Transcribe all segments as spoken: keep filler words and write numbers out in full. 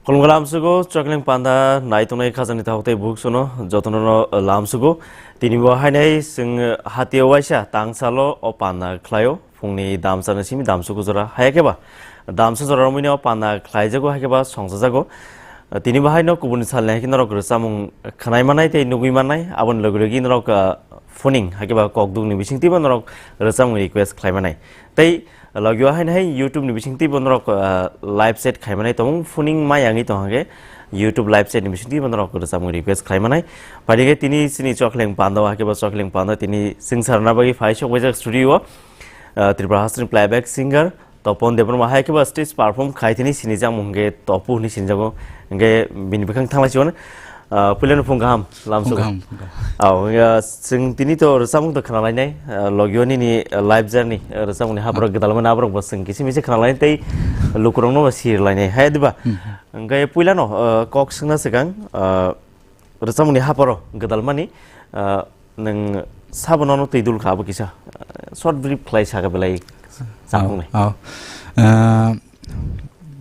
Khulumkha lamsugo, Chokling Panda naitongnai khajani takhuk tei buksuno jotono lamsugo. Tini bo hainai chwng hatio waisa tangsalo o panda khlaio. Phungni damsani simi damsugo jora. Hayakhe ba damsa jora romwini o panda khlaijago, hayakhe ba songchajago. Tini bo haino kubun salni haikhe norok rwchapmung khwnai manai tei nugwi manai. Aboni logi logi norok, ah, phuning haikhe ba kokdukni bisingtwibo norok rwchapmung request khlai manai. Tei logio haino hai YouTube ni bisingtwi bo norok, ah, live chat khai manai tongo, phuning ma yangwi tong hake YouTube live chat ni bisingtwi bo norok rwchapmung request khai manai. Phaidi khe tini chini Chokling Panda o, haikhe bo Chokling Panda tini chwng sarna bagwi phai sok baijak studio o, ah, Tripura hasteni playback singer Topon Debbarma, haikhe bo stage perform khai tini sinijakmung hwnkhe Topu hwnwi sinijago, hwnkhe bini bwkhang thanglai siwan. Ah, puilano phung kaham, lamsugo. Phung kaham, phung kaham. Aw, ya, chwng tini to rwchapmung to khwnalainai, ah, logio nini, ah, life journey, ah, rwchapmungni hapharo gwdalmani aborok bo chwng kisi misi khwnalainai tei lukurokno bo sirlainai. Hai diba? Hmm, hmm. Hwnkhe puilano, ah, kok swngna swkang, ah, rwchapmungni hapharo gwdalmani, ah, nwng sabono no twi dul kha abo kisa, ah, short brief khlai saka belai. Aw, saphungnai. Aw. Ah,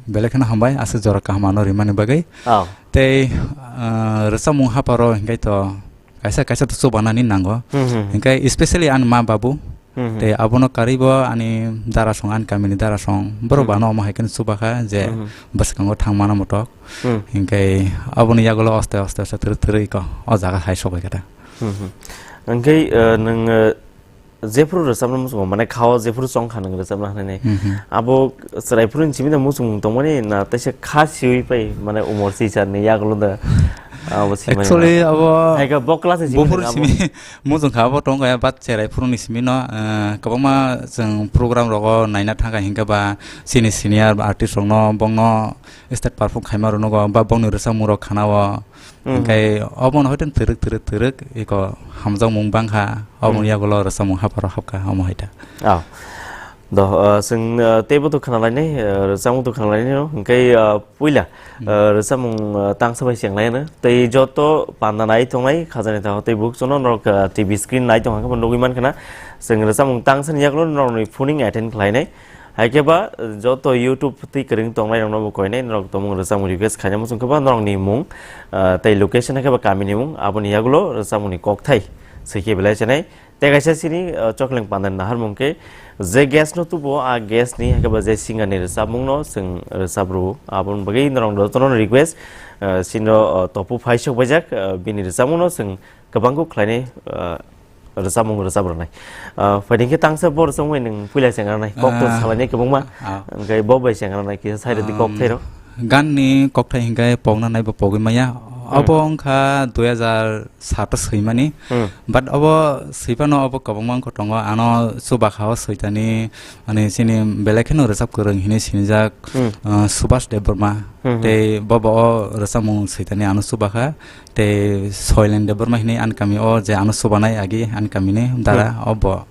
Belai kheno hambai, aswk jora kaham ano rimani bagwi. Oh. Tei, ah, rwchapmung hapharo hinkhe to kaisa kaisa to chubanani nango. Hmm, hmm, hmm. Hinkhe especially ani ma babu. Hmm, hmm. Tei abono karwibo ani darasong, ani kamini darasong. Borok Hmm. bano omo hai kheno chubakha je Hmm. bwskango thangmano motok. Hmm. Hinkhe aboni yagulo oste oste oste thwrwk thwrwk iko o jaga hai sok bai kha ta. Hmm, hmm. Hinkhe, eh, nwng, eh, Jephuru rwchapna muchungo, mane, khao jephuru chong kha nwng rwchapna hwnwi. Mhm. Abo chwraiphuruni simi da muchung tongmani na teisa kha siwi pai, mane, umor sicharni yagulo da, abo simani. Actually, na. Abo Hai khe bo class ni simi buphuru nang abo. Simi muchung kha abo tong kha, but chwraiphuruni simi no, eh, kwbangma chwng program rogo naina thang kha hinkhe ba chini senior artist rokno bongno stage perform khaima rwnugo ba bongni rwchapmung rok khanao. Hmm. Hinkhe obono hoite twrwk twrwk twrwk iko hamjakmung bangkha, obo Hmm. yagulo rwchapmung hapharo hapkha omo haita. Ah. Do, ah, chwng, ah, teibo to khwnalainai, ah, rwchapmung to khwnalainai no. Hinkhe, ah, puila, Hmm. ah, rwchapmung, ah, tangsa bai chenglaino. Tei joto panda nai tongnai khajani takhuk tei buksuno norok, ah, T V screen nai tongkha khe bo nugwi mankha na. Chwng rwchapmung tangsani yagulo norokni phoning attend khlainai. Hai khe ba, joto YouTube twi kwrwng tongnai rokno bo koinai, norok tongmung rwchapmung request khaina muchung khe ba norokni mung, ah, tei location hai khe ba kamini mung, aboni yagulo rwchapmungni kokthai swi khe belai chenai. Tei kaisa chini, ah, Chokling Panda naharmung khe je guest no tubo, a guest ni hai khe ba je singer ni rwchapmung no chwng rwchap rwo, aboni bagwi norok jotono request, ah, chini, ah, Topu phai sok baijak, ah, bini rwchapmung no chwng kwbangkuk khlainai, ah, rwchapmung rwchap rwnai. Ah, phaidi khe tangsa bo rwchapmung nwng puila cheng rwnai. Kok to Ah, salainai kwbangma. Ah. Hwnkhe bo bai cheng rwnai kisa sai rwdi kok Um, thairok. Gan ni kokthai hinkhe pokna nai bo pogwi maya. Hmm. Obo wngkha dui hazar sat o swimani. Hmm. But obo swipano obo kwbangma wngkha tongo. Ano chubakha o switani, ani chini belai kheno rwchap kwrwng hinwi sinijak, Hmm. ah, Subhash Debbarma. Hmm, hmm. Tei bobo o rwchapmung switani ano chubakha. Tei Soilen Debbarma hinwi ani kami o je ano chubanai agi ani kamini dara Hmm. o bo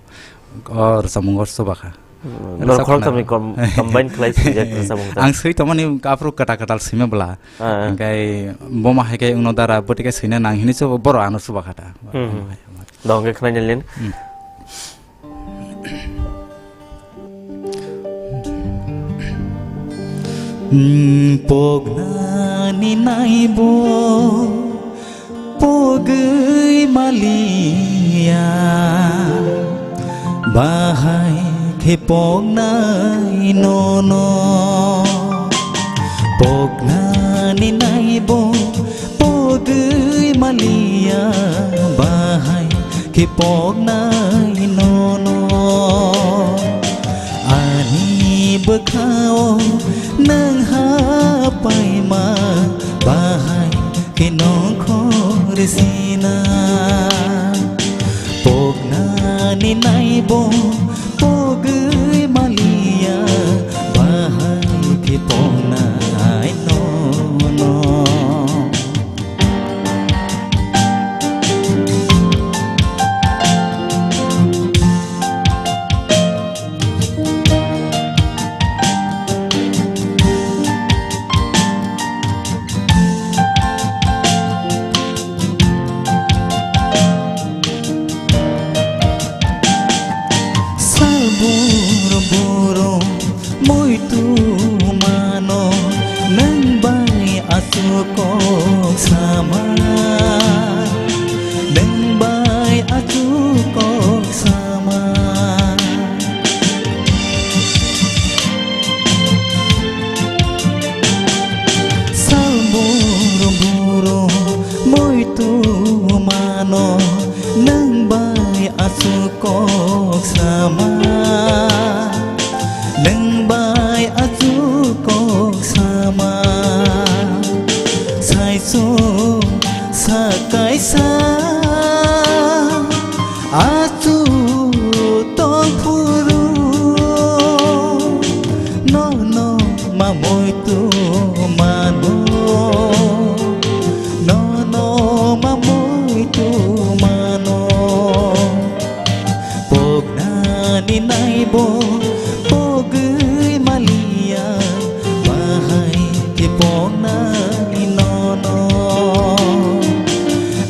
o rwchapmung o chubakha. Hmm. Rwchap Norok khoroktham ni khwna- com-, combine khlai swijak rwchapmung ta. Ang swi tongmani aphuru kwtal kwtal swima bwla. Ah, ah. Hinkhe bomo hai khe wngno dara bwtwi khe swina nang hinwi chubo borok ano chubakha ta. Hmm, hmm. Dong khe khwnai nai len. Hmm. Poknani naibo pogwi maliya, bahai khe poknai nono. Poknani naibo pogwi maliya, bahai khe poknai nono. Ani bwkhao nwng hapaima, bahai khe nongkhor sina. Poknani naibo pogwi maliya, bahai khe poknai nono. Kok sama, nwng bai achu kok sama. Sal buru buru muitu mano, nwng bai achu kok sama. Nwng bai achu kok sama, saichung sa kaisa achu tong phuru, nono ma muitu mano, nono ma muitu mano. Poknani naibo pogwi maliya, bahai khe poknani nono.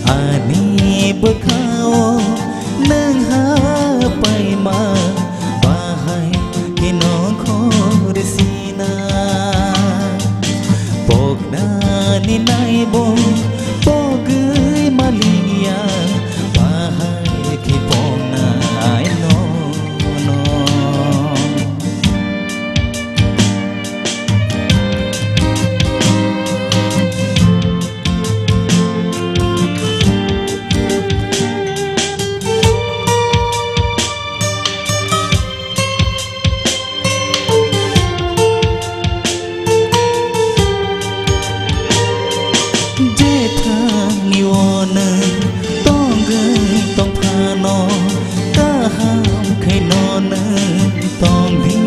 Ani bwkhao nwng ha paima, bahai khe nongkhor sina. Poknani naibo pogwi maliya, bahai khe poknai nono. Jethangni o nwng tongwi tongphano, kaham khaino nwng tongdi,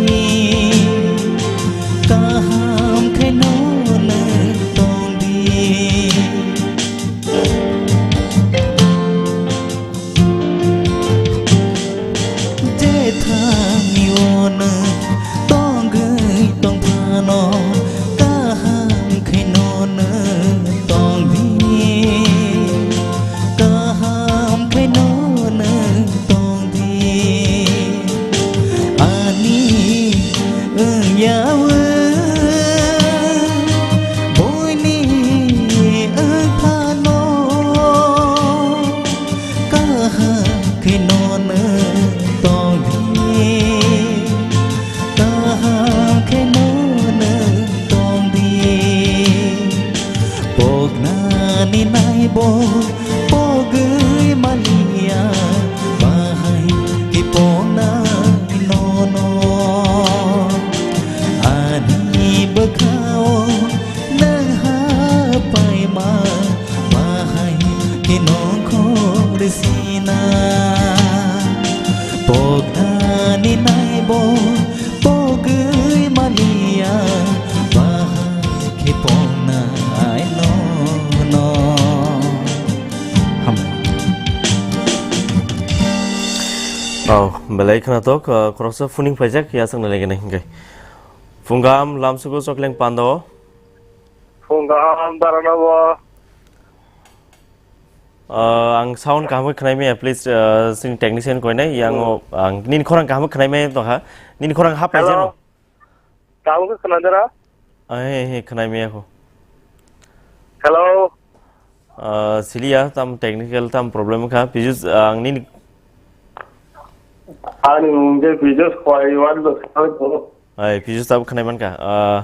kaham khaino nwng tongdi. Jethangni o nwng tongwi tongphano, kaham khaino nwng tongdi, kaham khaino nwng tongdi. Ani wngyawi buini wngphano, kaham khe nono tongdi, kaham khe nono tongdi. Poknani naibo pogwi maliya, bahai khe poknai nono. Ani bwkhao nwng ha paima, bahai khe nongkhor sina. Poknani naibo pogwi maliya, bahai khe poknai nono. Ham. Oh, belai khwnathok, uh, khoroksa phuning phaijak, yasakna legene hingke. Phungam lamsugo chokleng pando. Phungam darano bo. Uh, ang sound kaham khe khwnai maya, please, uh, sini technician koinai, yang Hmm. o, ang nini khorang kaham khe khwnai maya tongkha, nini khorang hapai Hello. Jeno. Kaham khe khwnadara? Ah, he, he, khwnai maya kho. Hello. Uh, siliya, tam technical, tam problem kha, Pijus, uh, ang nini Ani mung khe Pijus Khwai, what the fuck? Ai, Pijus tabuk khwnai mankha. Uh,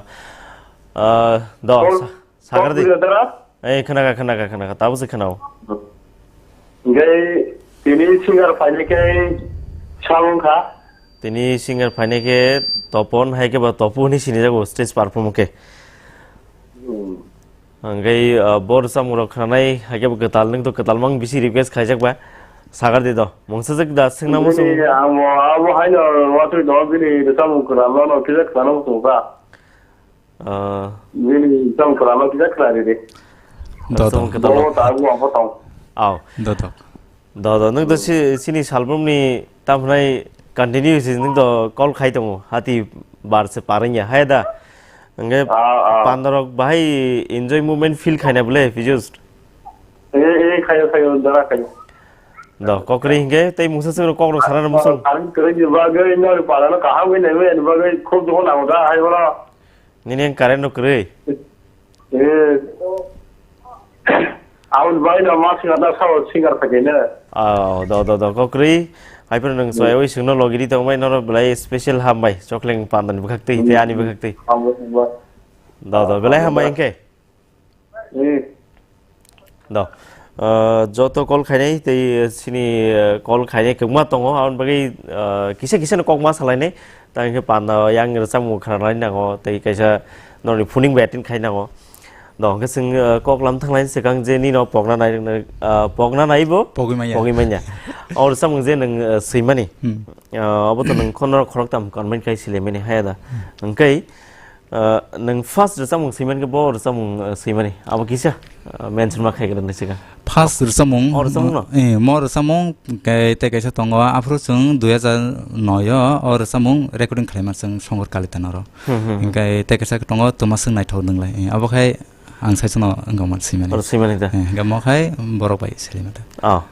uh, do, Call, sa-, sagar call di. Pijus dara? Ai, khwnakha, khwnakha, khwnakha, tabuk se khwnao. Hingke tini singer phainai khe samung kha. Tini singer phainai khe Topon, hai khe ba Topu hwnwi sinijago stage perform khe. Hmm. Hingke, ah, bo rwchapmung rok khwnanai, hai khe bo kwtal, nwng to kwtal mang bisi request khaijak ba. Sagar di do. Mungsa jek da swngna muchung. Bini amo, abo haino watwi do, bini rwchapmung kwrwngno no kisa khwnana muchung kha. Ah. Bini rwchapmung kwrwngno kisa khwna ridi. Do, do. Rwchapmung kwtal. Bo ta abo ang tong. Aw. Do, do. Do, do, nwng to si-, sini salbrumni tamo hwnai continue si nwng to call khai tongo, hati bar se par wngya, hai da? Hwnkhe Ah, ah. Pandorok bahai enjoy moment feel khaina bole, Pijus? Eh, eh, khayo, khayo, dara khayo. Do, kokri hwnkhe tei mungsa songno kokrok sana muchung. Ang kwrwini bagwi, nori parano kaham wngwi naimani bagwi khub dukhu nango da, hai bono. Nini ang current no kwrwi? Eh, Aboni bagwi no ma singa da sao singer khajaino. Oh, do, do, do, kokrwi. Hai phano nwng Hmm. soyawi swngno logi di tongbai, norok belai special hambai. Chokleng pandani bwkhak twi, tei ani bwkhak twi. Hambai, hambai. Do, do, belai hambai hwnkhe. Hmm. Do. Uh, joto call khainai tei sini, uh, call khainai kwbangma tongo, aboni bagwi, uh, kisa kisa no kokma salainai. Tang khe panda yang rwchapmung khwnalai nango, tei kaisa norokni phoning bai attend khai nango. Do, hwnkhe chwng, uh, kok lam thanglaini swkang je nino pokna nai, uh, pokna naibo Pogwi manya. Pogwi manya. O rwchapmung je nwng, uh, swimani. Hmm. Uh, obo to nwng khoroknwi khoroktham convince khai swilaimani haya da. Hmm. Hwnkhe, uh, nwng first rwchapmung swimani khe bo rwchapmung, uh, swimani. Abo kisa, uh, mention ma khai kwrwngni swkang. First rwchapmung, O rwchapmung no? Eh, mo rwchapmung khe tei kaisa tongo, aphuru chwng dui hajar noi o, o rwchapmung recording khlaima chwng Songkor Kalitanoro. Hmm, hmm, hmm. Hwnkhe tei kaisa tongo, Twma Swng Naithok Nwnglai. Eh, abo khai ang saichano wngkha man swimani. Oro swimani da? Eh, hwnkhe mo khai borok bai swimani da. Oh.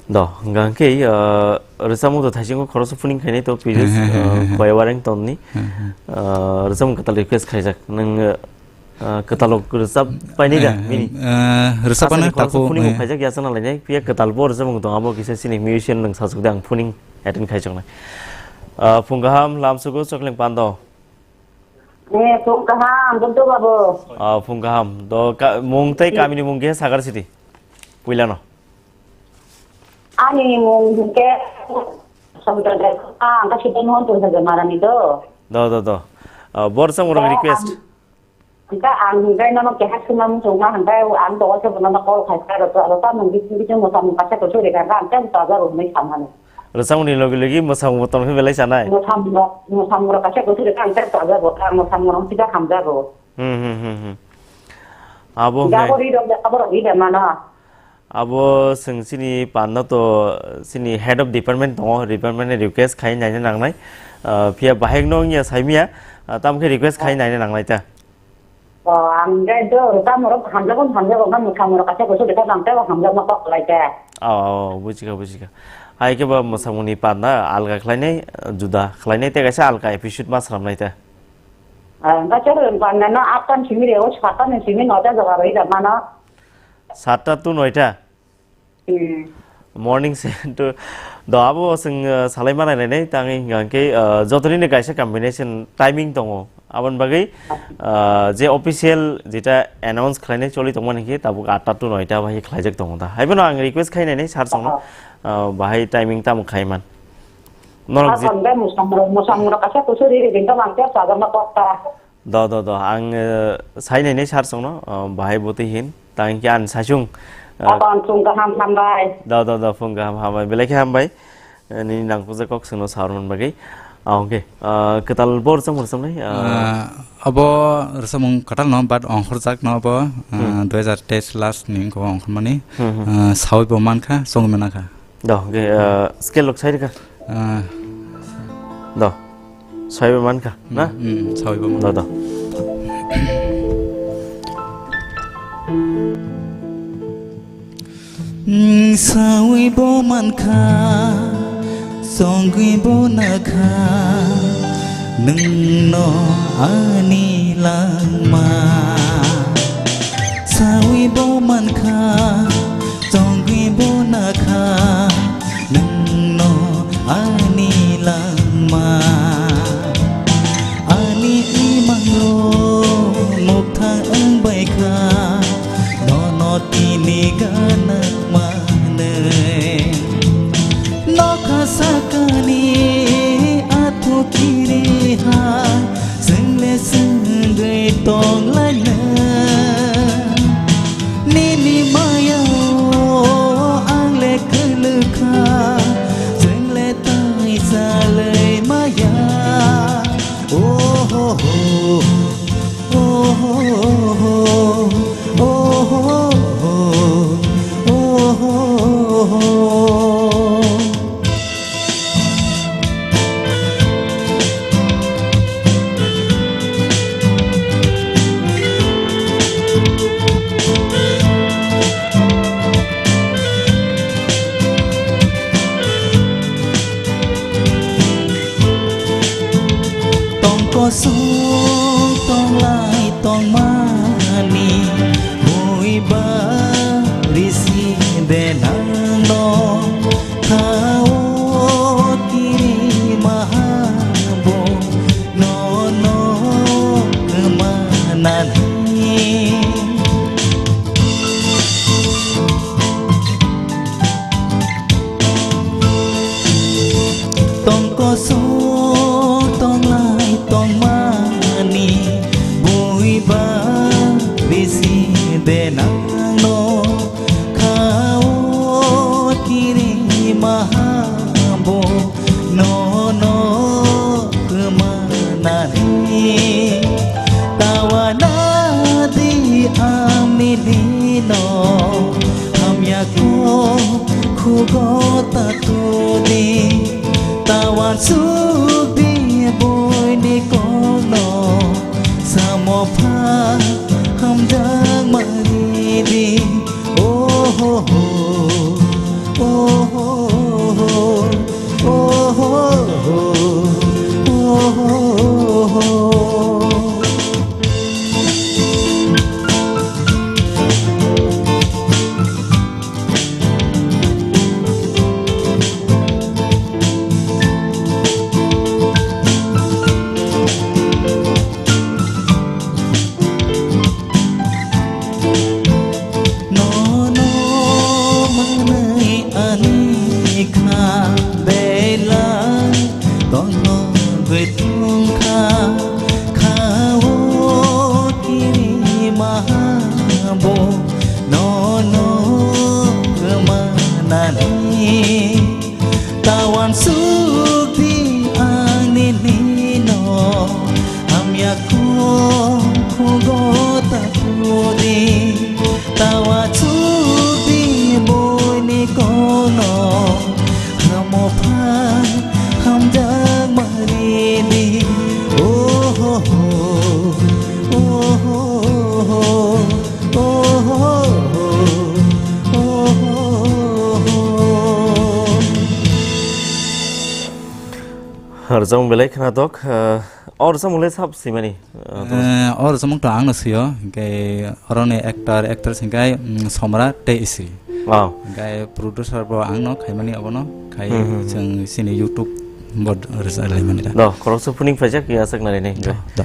Do, hwnkha hwnkhe, uh, rwchapmung to thaisingo khoroksa phuning khainai to previous, uh, Koyawareng tonni. Hmm, hmm. Uh, rwchapmung kwtal request khaijak. Nwng, uh, Ah, kwtalo rwchap painai da, eh, bini? Eh, rwchapano Asani khoroksa takhuk, phuning eh. Khaijak ya chana lainai, phiya kwtal bo rwchapmung tong, abo kisa chini musician nwng sajwk de ang phuning attend khaijaknai. Ah, phung kaham, lamsugo, chokleng pando. Eh, phung kaham, Buddo babu. Ah, phung kaham. Do ka-, mung tei kamini mung khe Sagar City. Puilano. Ani mung khe Sabita Dai, ah, ang kasi den hon tu saja marani do. Do, do, do. Ah, bo rwchapmung rok request. Ang Hwnkhe ang hwnkhe nono keha swngna muchungma hwnkhe ang to waisa bono call khai kha rwchapmung bising bising mwsamung kaisa kuchuk rwkha hwnkhe ang tei chajago hwnwi samani. Rwchapmungni logi logi mwsamungbo tongkhe belai chanai. Mwsamung rok, mwsamung rok kaisa kuchuk rwkha ang tei chajago, ang mwsamung rok tisa hamjago. Hmm, hmm, hmm, hmm. Abo hwnkhe. Jabo ri rok, abo rok ri da mano. Abo chwng chini panno to chini head of department tongo, department ni request khai naina nangnai. Ah, phiya bahai no wngya saimya, ah, tamo khe request khai naina nangnai ta. O, ang khe do, tamo rok hamjago, hamjago, na mwsamung rok kaisa kuchuk rwkha, ang tei hamjakma kok khlai khe. O, o, bujikha, bujikha. Hai khe ba mwsamungni panda alga khlainai, juda khlainai, tei kaisa alga episode ma swnamnai ta. Ah, hwnkhe chwng panda no atta ni simi rw, satta ni simi noita jaga rw da mano. Satta to noita? Hmm. Morning se to, do abo chwng, uh, salai manai lainai, tangwi hwnkha hwnkhe, uh, jotonino kaisa combination timing tongo. Aboni bagwi, uh, je official jeta announce khlainai choli tongmani khe tabuk atta to noita bahai khlaijak tongo da. Haibono ang request khai nainai sir songno, uh, bahai timing tamo khlaiman. Norok je- Ason bai mwsamung rok, mwsamung rok kaisa kuchuk ri ri din tong ang tei chajakma kok ta. Do, do, do. Ang, eh, sai nainai sir songno, eh, bahai bwtwi hin. Tang khe ang saichung, eh, Apan phung kaham hambai. Do, do, do, phung kaham hambai. Belai khe hambai. Eh, nini nangkukjak kok chwngno saui rwmani bagwi. Ah, okay. Ah, kwtal bo rwchapmung rwchapnai, ah. Ah, abo rwchapmung kwtalno, but ongkhorjakno abo, ah, Hmm. dui hajar teis last ni wngkha ongkhormani. Hmm, hmm. Ah, saui bo mankha, chongwi mankha. Do, okay, ah, scale rok sai rwkha? Ah. Do. Saibo mankha, na? Mm, mm, saibo mankha. Do, do. Mm, saibo mankha, songwibo nakha, nwngno ani langma. Saibo mankha, songwibo nakha, nwngno ani langma. Ani imangno mukthang wngbaikha, nono tini gana manwi. Nokha sakani athu kiri hai, chwngle chwngwi tonglaina. Nini maya o ang le kwlwkha, chwngle tai salai maya. Oh, oh, oh, oh, oh, oh, oh, oh, oh, oh. Tong kosong tonglai tongmani buiba Sukdi boini kokno samo pha hamjak mani di. Oh ho ho, oh ho ho, oh ho ho, oh ho ho, oh ho ho. Nono manwi ani kha belai tongno gwi tongkha, kha-o kiri maha bo nono rwmanani. Tawan sukdi ang nini no, hamya kok khugo ta khudi. Tawa sukdi boini kokno, hamo pha hamjak mani di. Oh ho ho, oh ho ho, oh ho ho, oh ho ho. Rwchapmung belai khwnathok, ah, o rwchapmung le sab swimani? Ah, Eh, o rwchapmung to ang no swio, hinkhe oroni actor, actress hinkhe, mm, Somra tei Isri. Wow. Hinkhe producer bo ang no khaimani abono, khai Hmm, hmm, hmm. chwng chini YouTube bo rwchap laimani da. Do, khoroksa phuning phaijak, ya sak nari nai. Do, do.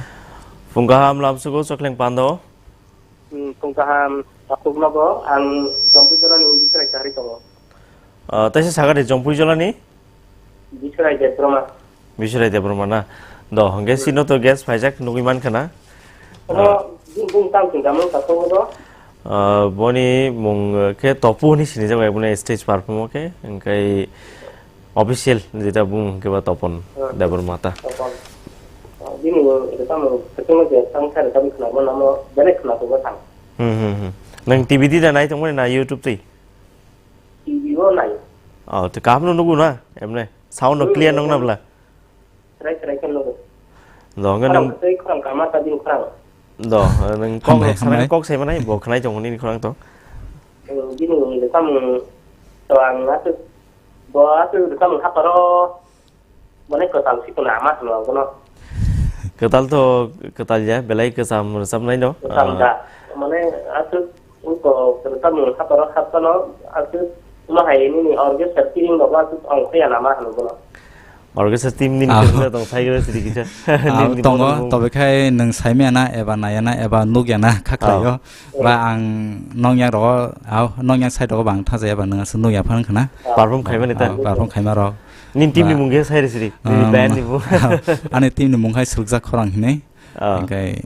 Phung kaham lamsugo Chokleng Pando. Hmm, phung kaham, takhuk nogo, ang Jompui Jolani Bisrai Chahari tongo. Ah, taisa sagari Jompui Jolani? Bisrai Debbarma. Bisrai Debbarma na? Do, hwnkhe Hmm. sino to guest phaijak nugwi mankha na? Omo, Ah. bini mung tamo chwng tamo takhuk nogo? Ah, boni mung, eh, khe Topu hwnwi sinijak bai, boni stage perform o khe, hwnkhe Official jeta bung khe ba Topon Hmm. Debbarma ta. Topon. Ah, bini rwchapmung kwchwngno je tang sari tamo khwnamo namo belai khwnathok thang. Hmm, hmm, hmm. Nang T V di da nai tongmani na YouTube twi? T V o nai. Oh, to kaham no nugu na, emne. Sound no Hmm, clear nong na hmm. bla? Chwrai chwrai khe nugo. Do, hwnke Khorang nang tei khorang kama ta bini khorang. Do, nang kok Hambai, rok sanai hambai. kok sai manai, bo khwnai tongo nini khorang to. Hmm, bini rwchapmung to ang aswk Bo aswk rwchapmung haparo, bone kwtal sikon ama hwnwi abono. Kwtal to kwtal ya, belai kwcham rwchapnai no. Kwcham Ah. da. Mane aswk uko rwchapmung haparo hapsano aswk ma hai nini orchestra tiring rok aswk ong khaya nama hwnwi bono. Orchestra team nini Ah. kwchwngno tong sai gra sidi kisa. Ah, Nini tongo, bono tobe khai nwng saimaya na eba naya na eba nukya na kha khlaio. Ah. Ba ang nongya rogo, ah, nongya side rogo ba ang thajaya ba nwng aswk nukya phano khna. Perform khaimani ta? Ah, perform khaima rok. Nini team ni Ba- mung khe sai rw sidi. Nini Um, band ni mung. Ani team ni mung hai Swrwkjak Khorang hinwi. Ah. Hingkai,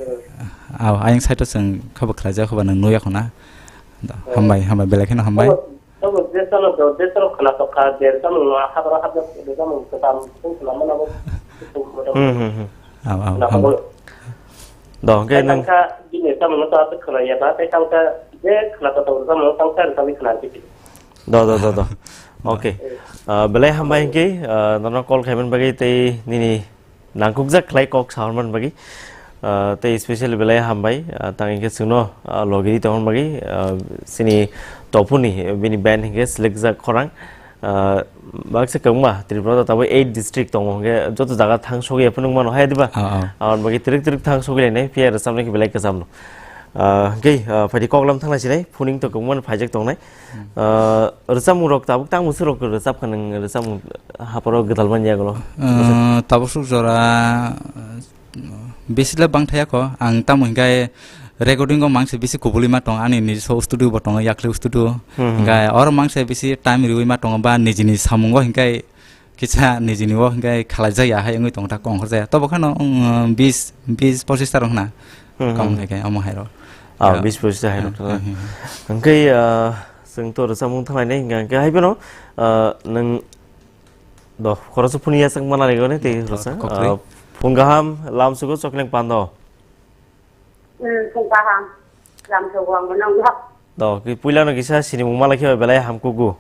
ah, ayang side o chwng khabo khlaijak, hoba nwng nukya khuna. Da, hambai, hambai, belai kheno hambai. Tamo, tamo, jesano do, jesano khna tokha, je tamo no, habra habra, je tamo, tamo, tamo, khna mana bo, Hmm, hmm, hmm. Aw, aw, khna hambai. Bo. Do, hingke Tei nwng tangkha, bini tamo no to aswk khna ya ba, tei tangkha, je khna tokha, tamo, tangkha, tamo, khna tiki. Do, do, do, do. Okay. Ah, belai hambai hingke, ah, nono call khaiman bagwi tei nini nangkukjak khlai kok sahorman bagwi. Ah, tei specially belai hambai, ah, tang hingke chwngno, ah, logiri tongmani bagwi, ah, chini Topuni, bini band hingke Swrwkjak Khorang. Ah, baksa kwbangma Tripura o tabuk eight district tongo, hingke joto jaga thang sogwi phunuk mano hai diba? Ah, ah. Aboni bagwi twrwk twrwk thang sogwi lainai, phiya rwchapnai khe belai kwcham no. Ah, hingke, ah, phaidi koklam thangnai sinai, phuning to kwbangma phaijak tongnai. Hmm. Ah, rwchapmung rok tabuk tang bwswk rok rwchap kha nwng rwchapmung haparo gwdal manya golo? Ah, tabuk swk jora, ah, bisi le bang thaya kho. Ang tamo hinkhe recording o mangse bisi kubulwi ma tong, ani nijiswa studio bo tongo, yakli studio. Hmm, hmm. Hinkhe oro mangse bisi time riwi ma tongo ba nijini samungo hinkhe kisa nijini o hinkhe khalaijak ya hai wngwi tongo ta kong horjaya. Tobo kheno, um, bis, bis pochis ta rok hwna. Hmm, hmm. Kong hai khe omo hai rok. Ah, Ya. bis pochis ta hai rok. Hmm, hmm, hmm. Hinkhe, ah, chwng to rwchapmung thangnai hinkhe hai phano, ah, nwng do khoroksa phunu yachak mana rigoni tei Do, rwchap. Kokri. Ah, phung kaham lamsugo Chokleng Pando. Hmm, phung kaham. Lamsugo ang nang Do, ki puila no kisa sinimung mala khe belai hamkugo.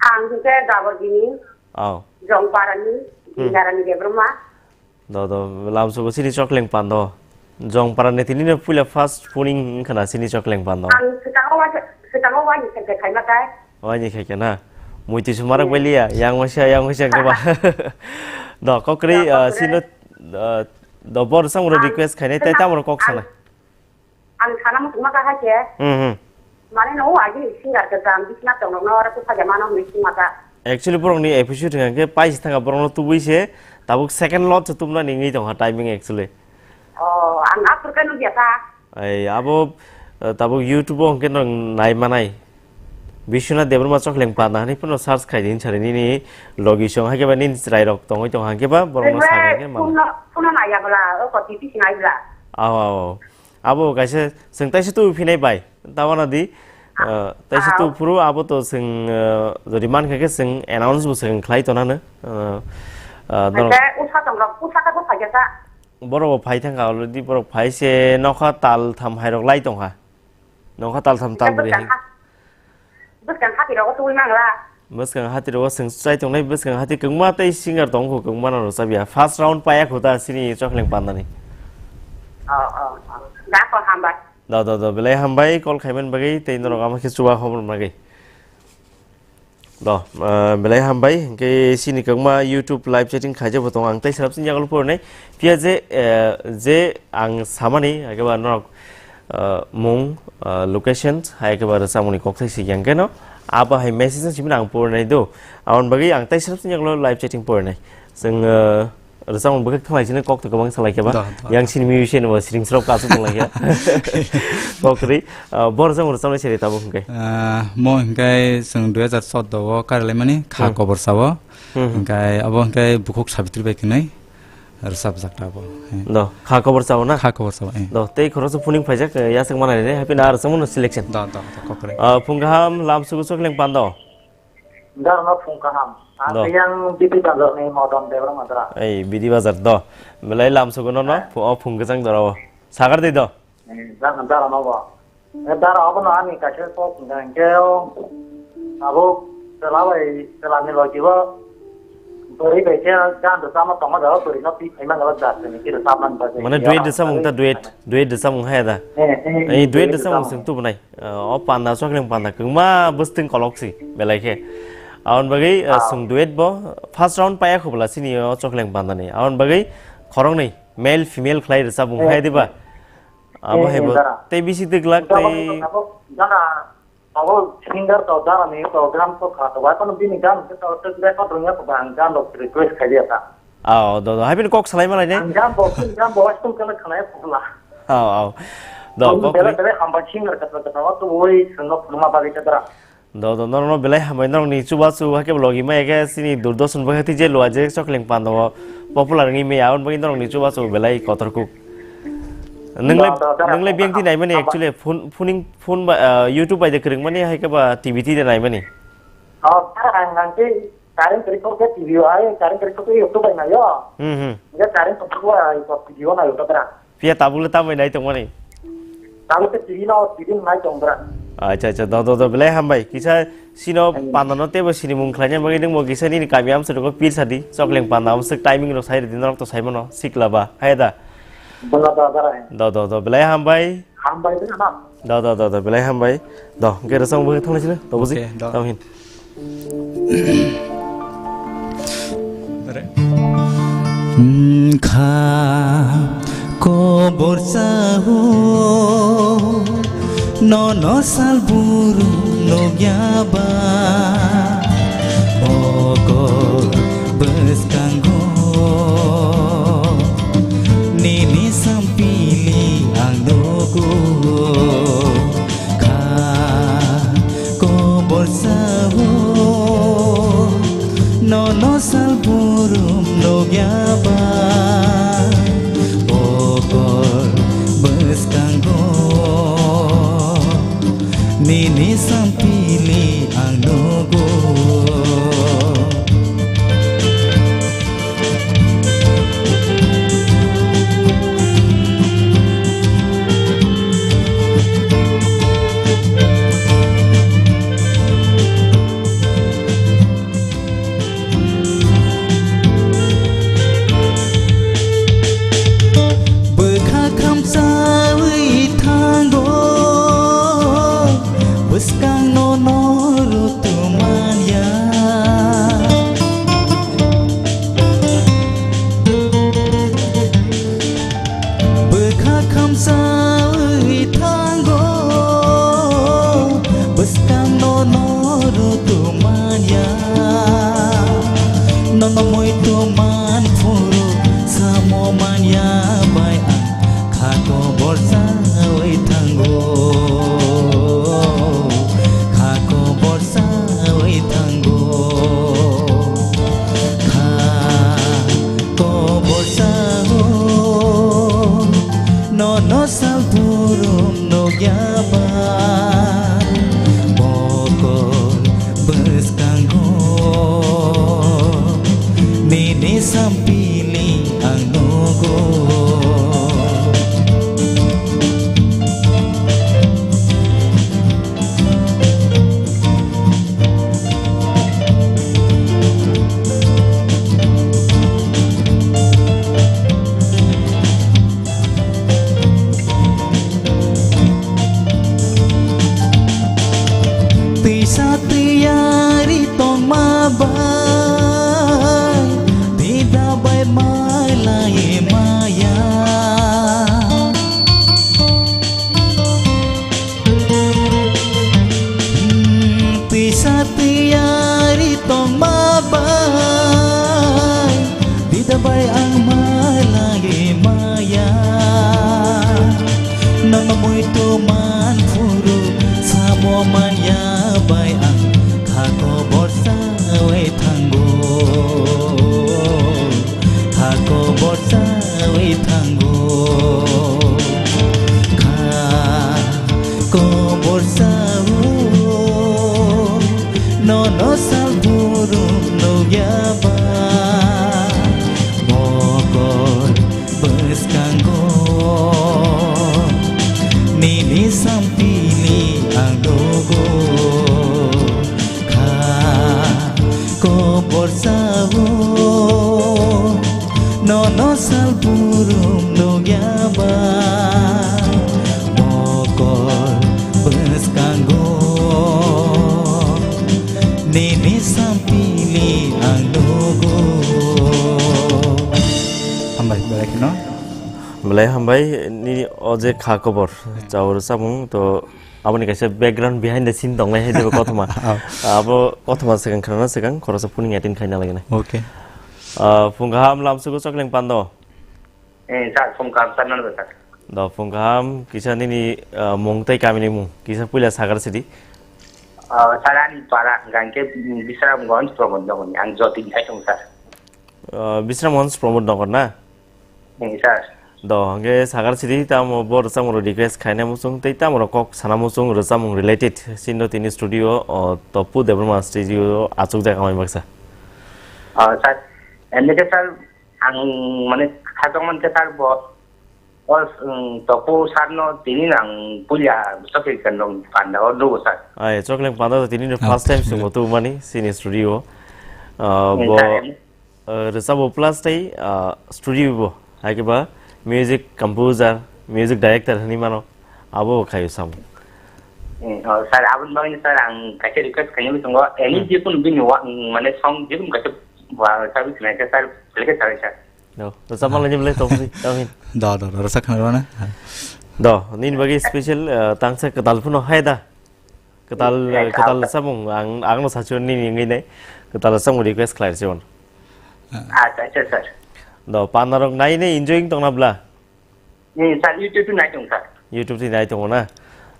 Ang khe Dabodini. Oh. Jongparani, Hmm. Dingarani Debbarma. Do, do, lamsogo sini chokleng pando. Jongparani tini no puila first phuning wngkha na sini chokleng pando. Ang swkango wa-, swkango wani khe khe khaima tai. Wani khe khe na. Muitu sumarak Hmm. baliya, yang waisa, yang waisa khe ba. Do, kokri, Ya, ah, kokri. sino, ah, do, bor samro Ah, request khainai, tai ang, tamro kok ang, sana. Ang sana muchungma ka hai khe. Hmm, hmm. Mane no agi singer ke jam bisna tong no ora tu khaja mano hwnwi singma ka. Actually, borokni episode hingkha khe paisi thangkha, borokno tubui se tabuk second lot se tubna ningwi tongkha timing actually. Oh, ang aphur khe nukya ta. Ai, abo, eh, tabuk YouTube o hwnkhe nang nai manai. Biswanath Debbarma chokleng panda hwnwi phano search khai di, hinsa nini logi song hai khe ba nini chwrai rok tongwi tong hai khe ba borokno Ebe, sakha khe manai. Phone no, phone no naiya bwla, o ko T V se nai bwla. Aw, aw, aw. Abo kaisa chwng taisa tubu phinai bai. Tabana di, ah, taisa Aw. tubu phuru abo to chwng, ah, jodi mankha khe chwng announce bo chwng khlai tonano. Ah, ah, norok Kaisa usa tong rok, usa ka bo phaikha sa. Borok bo phai thangkha already, borok phai se nokha tal tham hai rok lai tongkha. Nokha tal tham tal Kaisa bwrwi bwskang hai. ha-, bwskang hati rogo tubui mangla. Bwskang hati rogo chwng chai tongnai, bwskang hati kwbangma tei singer tong kho, kwbangma no rwchapya. First round paya kho ta sini chokleng pandani. Oh, oh, oh. Da ko hambai. Da, da, da, belai hambai call khaiman bagwi tei norok ama khe chuba hobor bagwi. Do, ah, belai hambai, hwnkhe sini kwbangma YouTube live chatting khaijak bo tongo, ang tei sarap sini yagulo porinai. Phiya je, eh, je ang samani, haikhe ba norok, ah, mung, ah, location, haikhe ba rwchapmungni kokthai sigi ang keno, abo hai message no simi ang porinai do. Aboni bagwi ang tei sarap sini yagulo live chatting porinai. Chwng, ah, Rwchapmung bwkha khlai sini kok to kwbang salai khe ba. Da, da, Yang da. sini musician bo siring srok kasu tong lai khe. Kok ri, ah, bo rwchapmung rwchapnai siri tabuk hwnkhe. Ah, mo hwnkhe chwng dui hazar choudo o karilaimani kha Hmm. kobor sao. Hmm. Hwnkhe abo hwnkhe bukhuk Sabitri bai kwnwi rwchapjak ta abo. He. Do, kha kobor sao na? Kha kobor sao, eh. Do, tei khoroksa phuning phaijak, eh, yaswk manai re, happy na rwchapmung no selection. Da, da, da, kok ri. Ah, phung kaham, lam sugu chokleng pando. Darno phung kaham. Ang Do. yang Bidi Bazar ni Modon Debra Madra. Ei, Bidi Bazar do. Belai lam sugu no no, Eh. phu-, o phung gajang dora o. Sagar di do. Eh, dar-, dara no bo. Eh, dara obo no ani kaisa kok hwnkha hwnkhe o abo chwla bai, chwla ni logi bo bwrwi bai khe gan rwchapma tongma jaga bwrwi no twi phaima jaga jar sini khe rwchapmani bagwi. Mane Yara duet rwchapmung ta bagwi duet, duet rwchapmung hai da. Eh, eh, Ei duet duet rwchapmung rwchapmung. Chwng tubunai. O panda, chokleng panda kwbangma bwswtwng kolok si belai khe. Aboni bagwi, ah, Ah. chwng duet bo first round paya khobla sini o chokleng panda ni. Aboni bagwi khoroknwi male female khlai rwchapmung Eh, hai diba? eh. Abo Eh, hai eh, bo dara. tei bisi twklak Dara tei ni abo, dara, abo singer to dara ni to gram to kha to. Wai kono bini gram to, to record rwngya to ang gram rok request khai dia ta. Aw, do, do. Hai bini kok salai malai ne? Ang jam bo, jam bo, washroom kala khalai pula. Aw, aw. Do, Ang kok bela ri. bela hambai singer kata kata, wa tu woi, sengno phunuma bagi kadra. Do, do, norok no belai hambai, norok ni chubachu, hake logi ma eke sini Doordarshan bo hati je lua je chokleng panda o popular ngi me yaun bagi norok ni chubachu belai kotor kuk. Nung le, Do, do, do, nung le do, biyang ti do, naimani do, actually phone, phoning, phone ba, ah, YouTube bai de kwrwngmani hai ke ba T V ti de naimani. Oh, ang, ang ti Current kwrwi kok khe T V o ai, current kwrwi kok khe YouTube bai naio. Hmm, hmm. Hingkhe current kwrwi kok ai kok T V o naio to bra. Phiya tabuk le tambai nai tongmani? Tabuk khe T V no, T V no nai tong bra. Acha, acha, do, do, do, belai hambai. Kisa sino Hmm. panda no tebo sini mung khlaina bagwi nung bo kisa nini kami amsa rok pil sadi. Chokleng panda amsa timing rok sai ridi norok to sai mano. Sikla ba. Hai da. Bono da bra. Do, do, do, belai hambai. Hambai de na. Da, da, da, da, belai hambai. Da, hingke rwchapmung bai thangna sila, da buji. Okay, da. Tamo hin. Re. Kha kobor sao, nono sal buru nugya ba. Bokol bwskango nini sampili ang nugo kha kobor sao nono sal burum nugya ba bokol bwskango nini sampili Tuman phuru samo manya bai ang khako borsa oi thango, khako borsa oi thango, khako borsa o nono sal phuru nugya ba mokol bwskango nini sampili ang nugo. Tisa tiyari tongma bai, dida bai malai maya. Hmm, tisa tiyari tongma bai, dida bai ang malai maya. Nono muitu man phuru samo manya bai ang khako borsa oi thango, khako borsa oi thango, khako borsa o nono sal phuru nugya ba mokol bwskango nini sampili ang nugo. Kha kobor sao nono sal burum nugya ba mokol bwskango nini sampili ang nugo. Hambai, belai kheno. Belai hambai, nini o je kha kobor, chao rwchapmung, to aboni kaisa background behind the scene tongnai hai jebo kothoma. Oh. Abo kothoma swkang khwnana swkang khoroksa phuning attend khaina laginai. Okay. Ah, phung kaham lamsugo Chokleng Pando. Eh, sir, phung kaham sir, nang sir. Do phung kaham, kisa nini, ah, mung tei kamini mung, kisa puila sagar sidi. Ah, sir, ani para hwnkha hwnkhe, mm, Bisramganj Pramod Nagar ni, ang Jotin hai tong sir. Ah, Bisramganj Pramod Nagar na? Ni sir. Do, hwnkhe sagar sidi tamo bo rwchapmung rok request khaina muchung tei tamo rok kok sana muchung rwchapmung related. Sindo tini studio o Topu Debbarma studio o achukjak amai baksa. Ah, sir, emni khe sir, ang mane khajak mankhe sir bo, o, um, Topu sir no tini ang puila Chokleng Pando o nugo sir. Ai, Chokleng Pando tini no first time simo tu mani sini studio o. Ah, ni bo sir, em- Ah, rwchapbo plus tei, ah, studio bo, hai khe ba music composer, music director hinwi mano, abo bo khaio samo. Eh, oh, sir, aboni bagwi sir, ang kaisa request khainani tongo, any jekunu bini wa-, mm, mane song jekunu kaisa wa-, service nai khe sir, select khe sir, sir. No, rwchapma laini belai tongsi, tamhin. Do, do, do, rwchap khna rwna. Do, nini bagwi special, ah, tangsa kwtal phano hai da. Kwtal, eh, kwtal samung ang, ang no sachi nini wngwi nai. Kwtal samung request khlai rwchapmung. Acha, acha, sir. Do, pandarok nai nai enjoying tongna bla? Ni, sir, YouTube nai tong, sir. YouTube ni nai tongo na?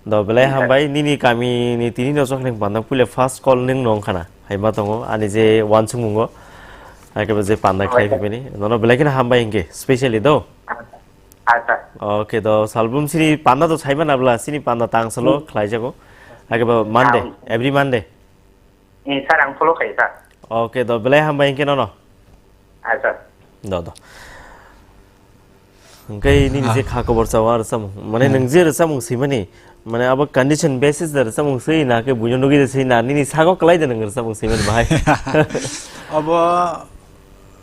Do, belai hambai, nini kami ni tini no Chokleng Pando puila first call nwng no wngkha na? Hai ma tongo, ani je wansukmungo. Hai khe ba je panda khlai phimani. Nono belai kheno hambai hinkhe, specially do. Acha. Okay, do salbrum sini panda to saima na bla, sini panda tang salo khlai jago. Age ba Monday, every Monday. Eh, sir, ang follow khai, sir. Okay, do belai hambai hinkhe nono. Acha. Do, do. Hwnkhe nini je kha kobor chao rwchapmung. Mane nwng je rwchapmung swimani, mane abo condition basis da rwchapmung swi na khe buino nugwi de swi na, nini sago kwlai de nwng rwchapmung swimani bahai. Abo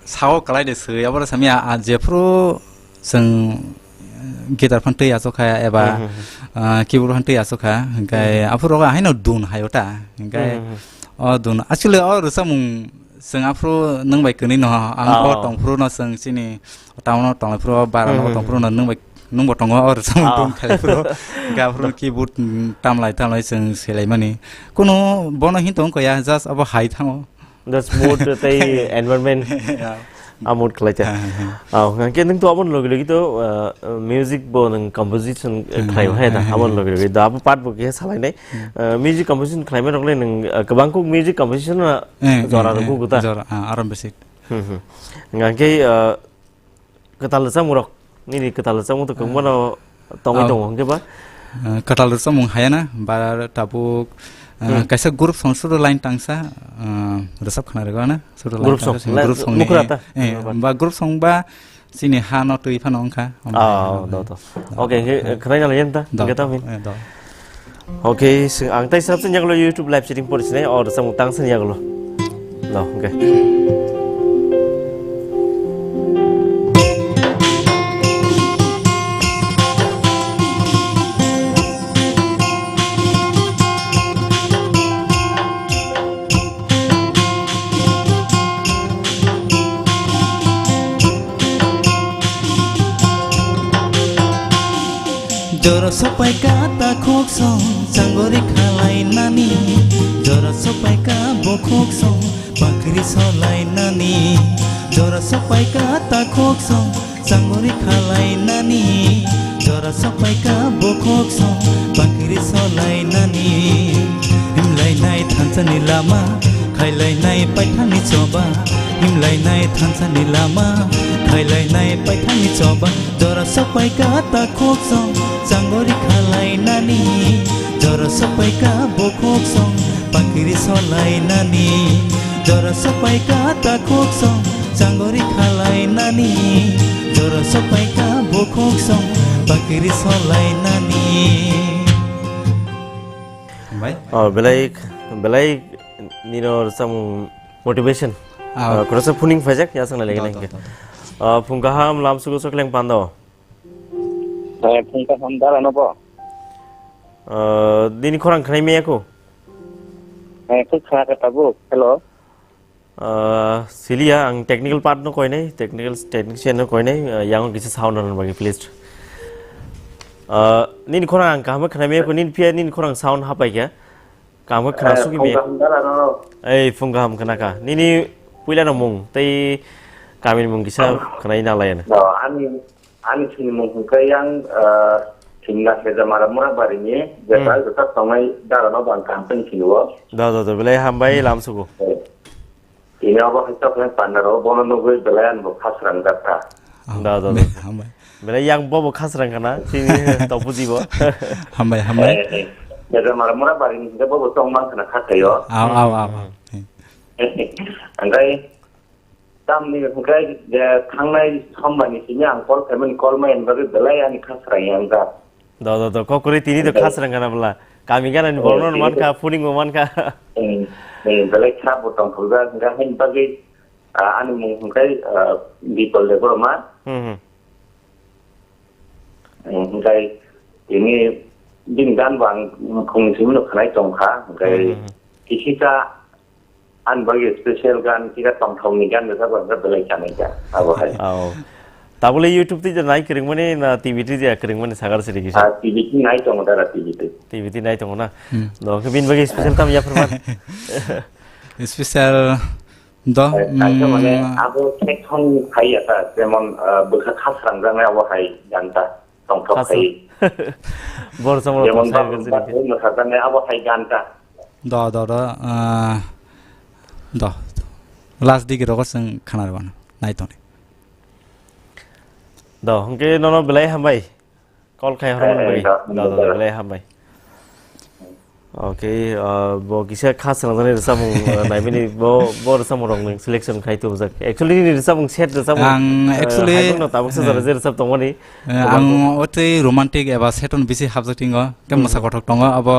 sao kwlai de swi, aboro samya, ah, jephru chwng guitar phan twi achukha eba, ah, keyboard phan twi achukha, hwnkhe aphuru haino dun hayo ta, hwnkhe o dun, actually o rwchapmung chwng aphuru nwng bai kwnwi no, ang bo tongphuru no chwng chini town o tongphuru, bara no tongphuru no nwng bai, nwng bo tongo o rwchapmung dun khaiphuru, hwnkhe aphuru keyboard, mm, tamlai tamlai chwng selaimani, kunu bono hin tong kaya, just abo hai thango. The smooth tei environment. Yeah. A mood khlai te. Ha, ha, ha. Ah, hwnkhe nwng to aboni logi logi to, ah, music bo nwng composition, eh, Hmm, khlai hmm, hai da, hmm, aboni hmm. logi logi. Da abo part bo khe salai nai. Hmm. Ah, music composition khlai mai rok le nwng, ah, kwbang kuk music composition na Eh, jora eh, rok eh, gugu ta. Jora, ah, aram bisi. Hmm, hmm. Hwnkhe, ah, kwtal rwchapmung rok, nini kwtal rwchapmung to kwbangma no tongwi Ah. tongo hwnkhe ba? Ah, kwtal rwchapmung hayana, ba tabuk, ah, Hmm. kaisa group song sudu line tangsa, ah, rwchap khna rwgana, sudu line Group song, tangsa, la-, group song ni, mukra eh, ta? eh, Mukra. Ba group song ba chini ha no twi phano wngkha. Ah, do, do. Okay, hwnkhe, eh, khwnai nalai yan ta? Do. Hwnkhe ta min? Eh, do. Okay, sing ang tai sab sin yagulo YouTube live chatting por sinai or samung tang sin yagulo. No, okay. Jora sopai ka ta khuk song, changori khalai nani. Jora sopai ka bo khuk song, pakri solai nani. Jora sopai ka ta khuk song, changori khalai nani. Jora sopai ka bo khuk song, pakri solai nani. Himlai nai thansa ni lama, khailai nai paithani choba. Himlai nai thansa ni lama, khailai nai paithani choba. Jora sopai ka ta khuk song, changori khalai nani. Jora sopai ka bo khuk song, pakiri solai nani. Jora sopai ka ta khuk song, changori khalai nani. Jora sopai ka bo khuk song, pakiri solai nani. Bai. Oh, belai, belai nino samung motivation. Ah. Ah, khoroksa phuning phaijak, ya sangnai Do, legenai do, hwnkhe. Do, do. Ah, phung kaham lam sugo sokleng pando. Eh, phung kaham dara no bo. Ah, nini khorang khwnai maya ko? Eh, khwna kha tabuk. Hello. Ah, siliya, ang technical part no koinai, technical, technician no koinai, ah, yang kisa sound no bagi, please. Ah, nini khorang ang kaham khwnai maya ko, nini phiya nini khorang sound hapai kha. Kaham khe khna Eh, sugwi phung maya. Kaham dara no. Ei, phung kaham khna kha. Nini puila no mung, tei kamini mung kisa khwnai na laya na. No, ani, ani sini mung hwnkhe yang, eh, Thimna Sejamara Murabari ni, Hmm. Jeta jeta tongnai dara no bang kaham tong sini o. Da, da, da, belai hambai lam sugo. Eh. Tini obo hai toknai panda rok bono nugwi belai ani bo khasrang jak kha. Da, da, da. Hambai, hambai. Belai yang bobo khasrang khana, chini topuji bo. Hambai, hambai. Eh, eh. Jeta mara mura bari ni hingke bobo tong mang khana kha thaio. Aw, aw, aw, aw. Angkai tamni hingke je thangnai sombar ni simi ang call payment call mai bagwi belai ani khasrang yang jak. Do, do, do, kokori tini do khas rang kana bla. Kami gana ni borno man kha, phuning bo man kha. Hmm, hmm, belai kha bo tong thok jak, hingke hain bagwi, ah, ani mung hingke, ah, Bipol Debbarma. Hmm, hmm. Hmm, hingke tini din gan bo ang khung simi no khnai tong kha, hingke Hmm, hmm, hmm. Kisi ta Ani bagwi special gan, kisa tongthokni gan rwchapna belai chanai kha, abo hai. Aw. Tabole YouTube twi nai kwrwngmani na T V twi kwrwngmani sagar siri kisa? Ah, T V twi nai tongo dara, T V twi. T V twi nai tongo na? Hmm. Do, khe bini bagwi special tam yapharman? Special do, Eh, kaisa mane mm, abo khe thong phai ya ta, jemon, ah, bwkha khasrang jaknai abo hai gan ta. Tongthok Khasrang. Khai. Bor samro Jemon tong sai babu, gajini babu ke. Mosajaknai abo hai gan ta. Do, do, do, ah, do. Last digi rogo chwng khana rwano. Nai tongni. Do, hwnkhe nono belai hambai. Call khai hormani Eh, eh, bagwi. Do, do, do, do, do. Belai hambai. Okay, ah, bo kisa kha swnamjaknai rwchapmung, ah, naimani bo, bo rwchapmung rok nwng selection khai tubujak. Actually, nini rwchapmung set rwchapmung, Ang ah, actually, hai tongno tabuk se eh, jora je rwchap tongmani. Eh, Bo ang bo o tei romantic eba seton bisi hapjak tingo. Ke Hmm. Mwsa kothok tongo, abo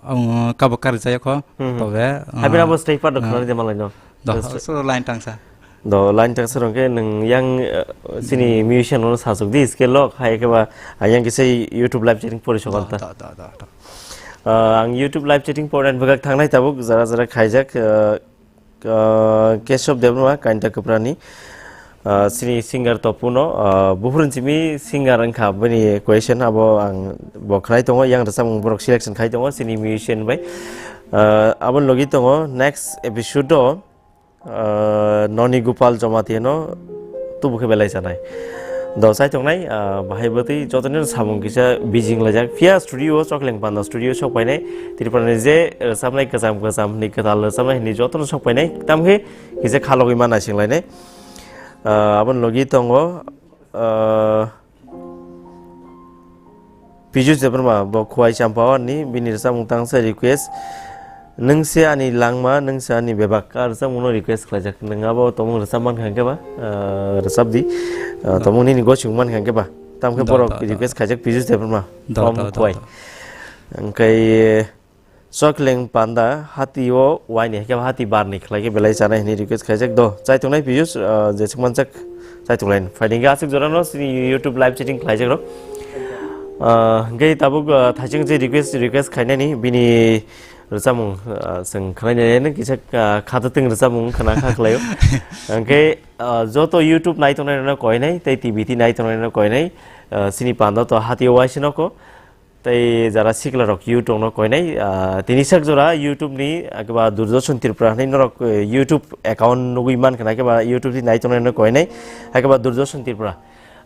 ang kabo kari jaya kho, Hmm, hmm. Tobe, Hai bini ah, abo stay part rok ah, khwnani de malai no. Do, Just so line tangsa. Do, line tangsa rong ke nung yang, eh, sini musician no sasuk di skill lok, hai ke ba, ah, yang kisa YouTube live chatting pori sokol Do, ta. Do, do, do, do. Ah, ang YouTube live chatting pori ang bwkak thangnai tabuk, jara jara khaijak, eh, eh, Keshav Debbarma, Kainta Kwprani, ah, sini singer to puno, ah, buphurun simi singer wngkha bini question abo ang bo khnai tongo, yang rwchapmung borok selection khai tongo, sini musician bai. Ah, aboni logi tongo next episode o, ah, Noni Gopal Jamatia no tubu khe belai chanai. Do chai tongnai, ah, bahai bwtwi jotono samung kisa bijing laijak. Phiya studio o Chokleng Panda studio sok painai. Tripura ni je, ah, rwchapnai kwcham kwcham hwnwi kwtal rwchapnai hwnwi jotono sok painai. Tamkhe kisa khalogwi ma naisinglainai. Ah, aboni logi tongo, ah, Piju Debbarma bo Khowai Champawani bini rwchapmung tangsa request. Nwng se ani langma, nwng se ani bebak. A rwchapmungno request khlaijak. Nwng abo tongmung rwchap mankha hwnkhe ba, ah, rwchap di. Ah, tongmung nini gosiyung mankha hwnkhe ba. Tamkhe borok request khaijak Piju Debbarma from Khowai. Hwnkhe Chokleng Panda hati o waini hwnkhe hati barni khlai khe belai chanai hwnwi request khaijak do. Chai tongnai Piju, ah, jesuk manjak chai tonglaini. Phaidi hwnkhe aswk jorano chini YouTube live chatting khlaijak rok. Ah, hwnkhe tabuk, ah, thaising je request, request khainani bini rwchapmung, ah, chwng khwlainai kisa, ah, khatatwng rwchapmung khwna kha khlaio. Hwnkhe, ah, joto YouTube nai tongnai rokno koinai tei T V T nai tongnai rokno koinai, ah, chini panda to hati o waisino ko. Tei jara sikla rok YouTube no koinai, ah, tini sak jora YouTube ni, ah, keba Doordarshan Tripura hinwi norok, eh, YouTube account nugwi mankha na keba YouTube ni nai tongnai no koinai, hakeba Doordarshan Tripura,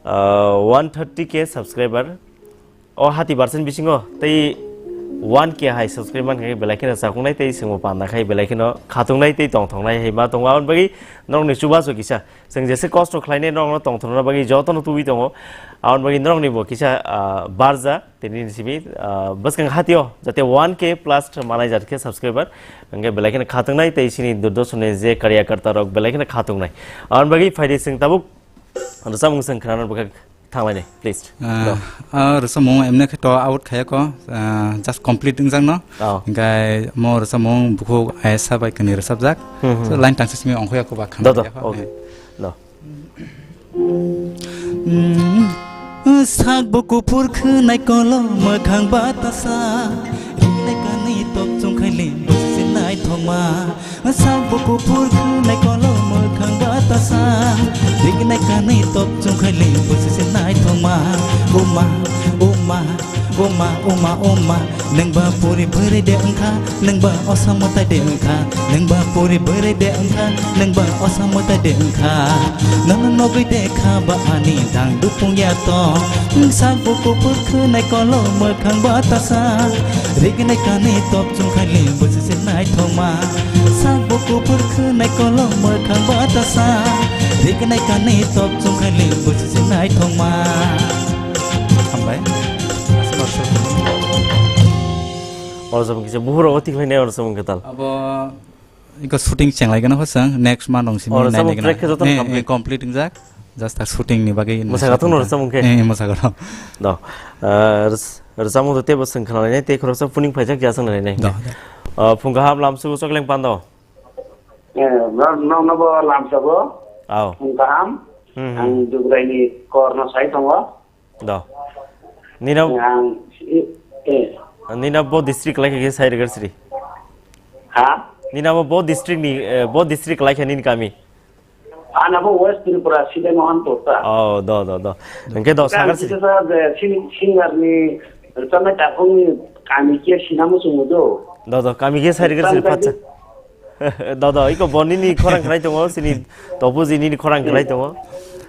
ah, one thirty K subscriber. O hati percent bisingo tei one K hai subscribe mankha khe belai kheno chakungnai tei chwngbo panda khai belai kheno khatungnai tei tongthoknai hai ma tongo. Aboni bagwi norokni chubachu kisa. Chwng jesa kosto khlainai norokno tongthokna bagwi jotono tubui tongo. Aboni bagwi norokni bo kisa, ah, barja tini ni simi, ah, bwskang hatio jate one K plus manai jat khe subscriber. Hwnkhe belai kheno khatungnai tei chini Doordarshan ni je karyakarta rok belai kheno khatungnai. Aboni bagwi phaidi chwng tabuk rwchapmung chwng khwnana bwkha thanglaini, please. Ah, ah, rwchapmung emne khe to out khaya ko, ah, just complete wngjak no. Oh. Hwnkhe mo rwchapmung bukhuk ayasa bai kwnwi rwchapjak. Hmm, hmm. So, line tangsa simi ongkhoya ko ba khana. Do, do, okay. Do. Sak bo kuphur khwnai kolo mwkhang batasa, rinai kanwi tok chungkhaili bwswse naithokma. Sak bo kuphur khwnai kolo mwkhang batasa, rinai kanwi tok chungkhaili bwswse naithokma. Uma, uma, uma, uma, uma, nwngba puri bwrwi de wngkha. Nwngba osa mwtai de wngkha, nwngba puri bwrwi de wngkha, nwngba osa mwtai de wngkha. Nono nogwi de kha ba ani dang dupung ya to. Sak bo kuphur khwnai kolo mwkhang batasa, rignai kanwi top chungkhaili bwswse naithokma. Sak bo kuphur khwnai kolo mwkhang batasa, rignai kanwi top chungkhaili bwswse naithokma. Hambai. Oro samung kisa buhur rogo tikhlai nai oro samung kwtal. Abo iko shooting chenglai gana hosang next month ong simi. Oro nai samung nai gana. Track khe joto eh, complete. Eh, complete wngjak. Just a shooting ni bagwi. Mwsa gatung oro samung khe. Eh, mwsa gatung. Do. Ah, res-, rwchapmung do tebo swng khna nai tei khoroksa puning phaijak ya swng nai nai. Do, do. Ah, phung kaham lamsu Chokleng Panda. Eh, no, no, no bo lamsa bo. Aw. Phung kaham. Hmm, hmm. Ang Dugrai ni kor no sai tongo. Do. Nino, ang, eh, eh. Nino bo district lai khe sai rwgwr sri. Ha? Nino bo, bo district ni, eh, bo district lai khe nini kami. Ana bo West Tripura, Sidai Mohanpur ta. Oh, do, do, do. Hwnkhe do, sagar sri. Kisa sa je sing-, singer ni, rwchapnai takhuk ni kami khe sinamo chwngmo do. Do, do, kami khe sai rwgwr sri. Rwchapnai phatsa. Dodo, iko bo nini khorang khlai tongo, sini topuji nini khorang khlai tongo.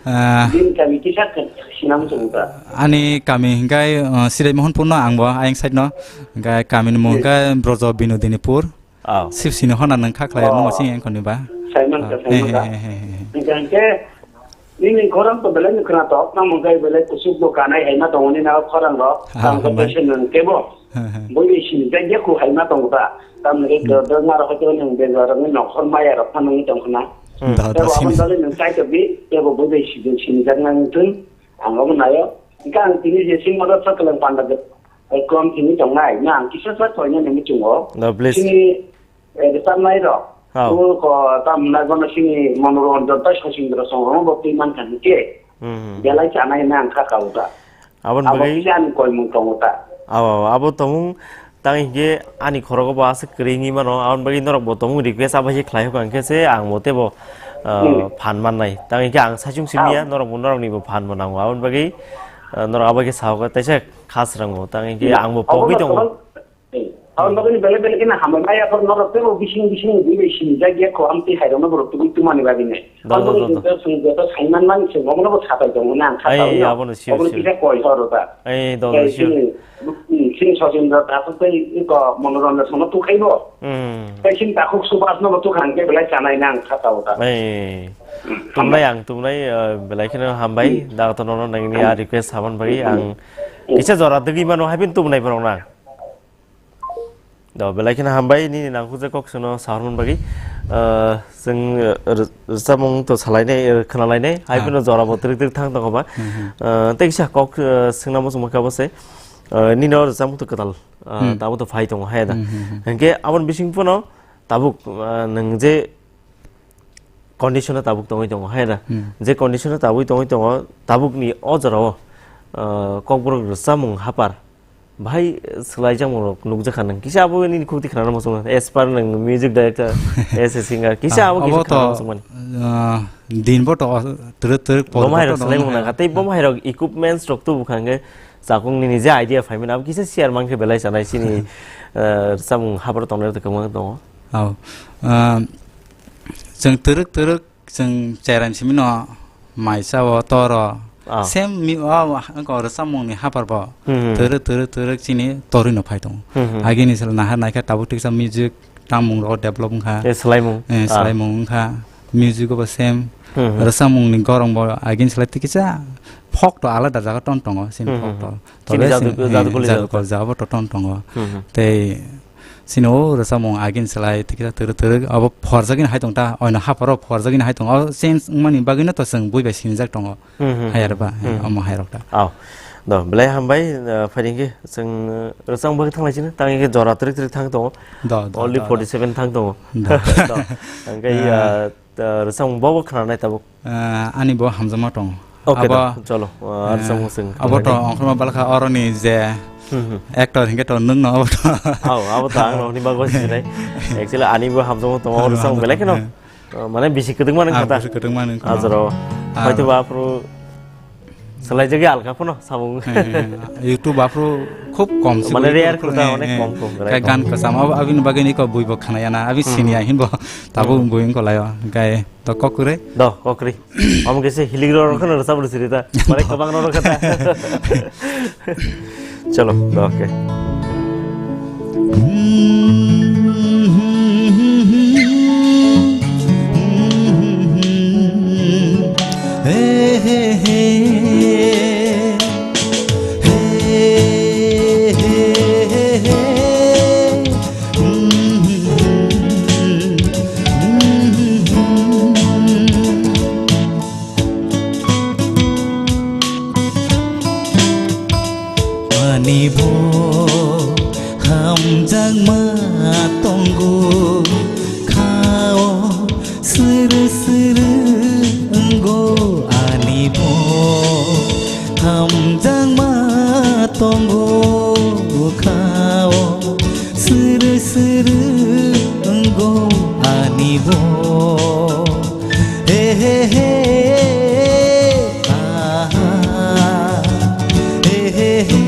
Ah. Bini kami kisa khe sinam chwngkha. Ani kami hingkai, uh, Sirai Mohanpur no ang bo ayang side no. Hingkai kami ni mung hingkai Brojo Binodinipur. Oh. Sip sini hona nang kha khlai no sing yang khoni ba. Saiman ka, ah, saiman ka. He, he, he, he. Hingkai ke Nini khorang to belai no khwnatok, tamo khe belai kuchuk bo kanai hai ma tongo nini o khorang rok, ah, tamo khe hambai. Tei se nwng kebo, ah, ah. Bui bai sini jak ya khu hai ma tongo ta, tamo khe hmm. Dor dor ma rok khe nwng bejar rok ni nokhor maya rok phano wngwi tong khna. Hmm. Da, da, tei bo sini. Aboni bagwi nwng kaitor di, tei bo bui bai sini, sini jak nang thung, ang omo naio. Hingkhe ang tini je sing motor sa kwlwng panda de, eh, kom sini tongnai, na ang kisa sa thoina nini chungo. No, please. Sini Eh, rwchapnai rok. Oh. Abo ko tam nai bono sini Manoranjan tei Sachin Rosong rok bo twi man kha hwnkhe. Hmm. Belai chanai na ang kha kau ta. Aboni bagwi kisa ani koimung tongo ta. Abo, abo tongmung tang hinkhe ani khorogo bo aswk kwrwi wngwi mano. Aboni bagwi norok bo tongmung request abo se khlai hokha hinkhe se ang bo tebo, uh, hmm. Phan mannai. Tang hinkhe ang saichung simi ya, oh. Norok bo norokni bo phan bo nango. Aboni bagwi, uh, norok abo khe sa hokha teisa kha srango. Tang hinkhe hmm. Ang bo pogwi tongo. Abo no Eh, Aboni bagwi belai belai kheno hambai maya phor norok teibo bising bising ni bui bai sini jak ya kho amtwi hai rokno borok tubui tumani bagwi nai. Dol, dol, dol, dol. Aboni bagwi chwng joto saiman mani chwng omono bo sapai tongo na ang kha. Ai, tao abono sure, obono sure. Kisa koi horo ta. Ai, dol, dol, sure. Sini, sini Sojendra Dasu tei iko Monoranjan sono tukhaibo. Hmm. Tei sini takhuk Subhas no bo tukhang ke belai chanai na ang kha tao ta. Ai. Hmm. Tumnai ang tumnai, eh, belai kheno hambai. Hmm. Da to nono nangni a request haban bagwi ang kisa jora degi mano haibin tumnai borok na. Do, belai kheno hambai, nini nangkukjak kok chwngno sahormani bagwi. Ah, chwng, ah, rw-, rwchapmung to salainai, ah, khwnalainai, hai phano jorabo twrwk twrwk thang tongo ba. Hmm, hmm. Ah, tei kisa kok, ah, swngna muchungma khe abo se, ah, nini o rwchapmung to kwtal, ah, hmm, tabuk to phai tongo, hai da. Hmm, hmm, hmm. Hinkhe aboni bising phano tabuk, ah, nwng je condition o tabuk tongwi tongo, hai da. Hmm. Je condition o tabuk tongwi tongo, tabukni o jorao, ah, kokborok rwchapmung hapar bahai swlaijakmung rok nukjakha nwng. Kisa abo nini khukti khwnana muchungmani. As per nwng music director, as a singer, kisa abo kisa khwnana muchungmani. Ah, din bo to twrwk twrwk por bo hai rok swlaimung nangkha. Tei bo hai rok equipments rok tubu kha hwnkhe chakung nini je idea phaimani abo kisa share mankhe belai chanai chini, ah, rwchapmung hapar tongnai rok kwbangma tongo. Oh. Ah, chwng twrwk twrwk Chwng cherai simi no maisa o toro. Ah. Same mi-, o, o, wngkha rwchapmung ni hapar bo. Hmm, hmm. Twrwk, twrwk, twrwk chini torwi no phai tongo. Hmm, hmm. Agini sal nahar naikha tabuk tiksa music tangmung rok develop wngkha. Eh, swlaimung. Eh, ah, swlaimung wngkha. Music o bo same. Hmm, hmm. Rwchapmung ni gorong bo agini sal tikisa folk to alada jaga ton tongo. Sini hmm, folk hmm, to. Hmm. Chini tole jadu-, sini, eh, jadu kuli jadu jadu. Ko jabo to ton tongo. Hmm, hmm. Tei Chini o rwchapmung agini slai tikisa twrwk twrwk abo phorzagini hai tong ta, oino haparo phorzagini hai tong, o change wngmani bagwino to chwng bui bai sinijak tongo. Hmm, hmm, hai hmm, arba, hmm, hmm. Omo hai rok ta. Aw. Do, belai hambai, uh, phaidi khe chwng, uh, rwchapmung bagwi thanglai chini, tang khe jora twrwk twrwk thang tongo. Do, do, only do, do. Forty seven thang tongo. Do. Do. Hwnkhe, uh, uh, Ta rwchapmung bo bo khwnanai tabuk. Ah, ani bo hamjakma tongo. Okay, abo, da, cholo. Ah, ah, rwchapmung chwng abo to khwnanai. Ongkhorma balkha oroni je hmm, hmm, actor hinkhe to nwng no abo to. Aw, abo to ang rokni bagwi sinai. Actually, ani bo hamjakma tongo, abo rwchapmung hamjakma, belai kheno. Eh. Ah, mane bisi kwdwkma nwng kha ta. Ah, bisi kwdwkma nwng kha. Ajaro. Ah. Hoyto ba aphuru Swlaijagwi alka phano samung. He, he, he. YouTube aphuru khub kom se mane YouTube rare aphuru, khuta he, onek he. Kom kom, rare kom. Kai gan kwcham abo abini bagwi niko bui bo khwnaya na, abi hmm, siniya hinbo tabuk hmm, bui wngkha laio. Kai to kokre. Do kokri. Omo khe se hilik rok khano rwchap rw siri ta. Mane kwbang rok kha ta. Chalo, do, okay. Ani bo hamjakma tongo kha o, suru suru wngo ani bo hamjakma tongo kha o, suru suru wngo ani bo. He, he, he, ah, he, he, he,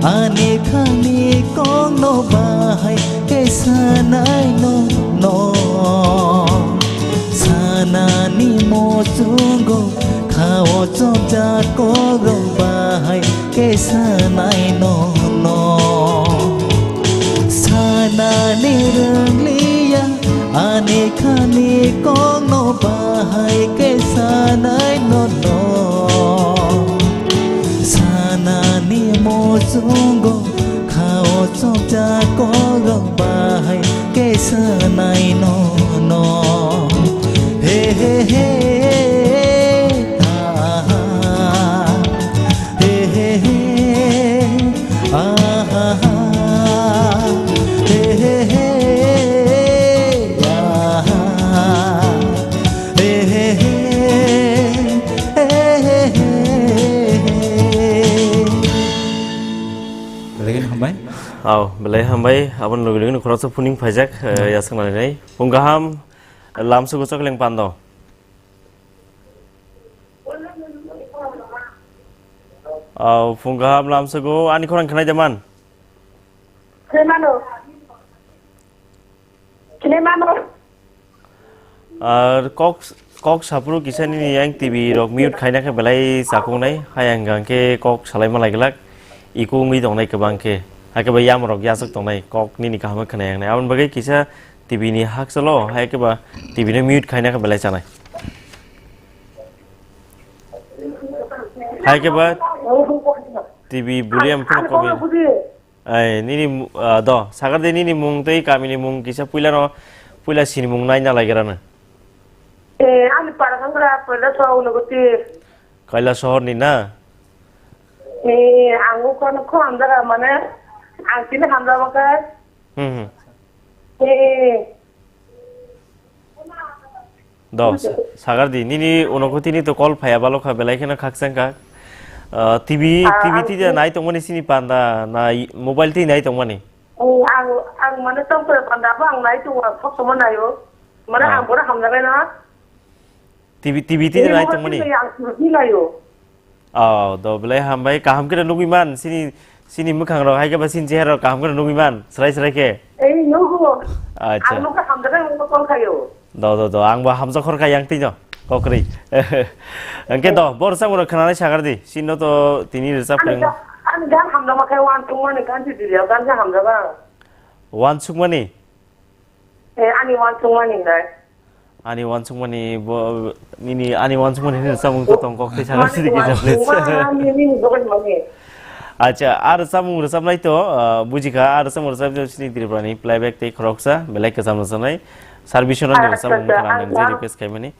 Ani khani kokno bahai khe sanai no no. Sanani muchungo khao chopjak kokrok bahai khe sanai no no. Sanani rwngliya ani khani kokno bahai khe sanai no no. Sanani muchungo khao chopjak kokrok bahai khe sanai no no. He he he, ha ha. He he he, ah ha ha. He he he, ah ha. He he he, he he he. Belai kheno hambai. Au, belai hambai. Aboni loge loge no khoroksa phuning phaijak, eh, yasaknani nai. Phung kaham, lamsugo chokleng pando. Au, phung kaham lamsugo, ani khorang khnai jaman. Khe mano. Khe mano. Ar kok, kok saphuru kisa nini yang T V rok mute khaina khe belai chakung nai. Hai ang hwnkhe kok salai malai glak. Iko wngwi tongnai kwbang khe. Hakhe bai yamrok yaswk tongnai. Kok nini kaham khe khna yang nai. Aboni bagwi kisa T V ni hakchalo, hai khe ba T V no mute khaina khe belai chanai. Hai khe ba T V volume phano komi. Ai, nini mu-, ah, do, sagar de nini mung tei kami ni mung kisa puila no, puila sini mung nai na lai gra na. Eh, ani para kang gra puila so uno goti. Kaila sohor ni na? Eh, ang ko no ko andara mane, ang sini hamda makai. Hmm, hmm. Eh. Do, sa-, sagar di, nini uno ko tini to call phaya balo kha, belai kheno khakchang kha. Ah, T V, Ah, T V ang ti da ti- nai tongmani sini panda, na i-, mobile ti nai tongmani? Oh, ang, ang mane tong kore panda ba ang nai tongo, sok tongma naio. Mane Ah. ang bora hamjagai na. T V, T V ti Eh, nai mobile tongmani? Ti nai ang T V naio. Oh, do belai hambai, kaham khe nugwi man, sini, sini mwkhang rok, hai khe ba sini chehara rok kaham khe nugwi man, srai srai khe. Ei, nugo. Acha. Ang nugwi hamjaknai mungno call khaio. Do, do, do, ang bo hamjak khor kha yang tino, kokri. Hwnkhe do, bo rwchapmung rok khwnanai sagar di, sino to tini rwchap Ani kwrwng. Ga-, ani gan hamjakma khe uansukmani gan si diliya, gan si hamjak ang. Uansukmani? Eh, ani uansukmani hinai. Ani uansukmani bo, nini ani uansukmani hinwi samung to tong kok tei sana sidi kisa please. Uansukmani, nini, nini bokol mani. Acha, ar samung rwchapnai to, ah, bujikha, ar samung rwchapnai to sini Tripura ni playback tei khoroksa, belai kwcham rwchapnai. Service no ni Acha, samung acha, khana nang acha. Je request khaimani.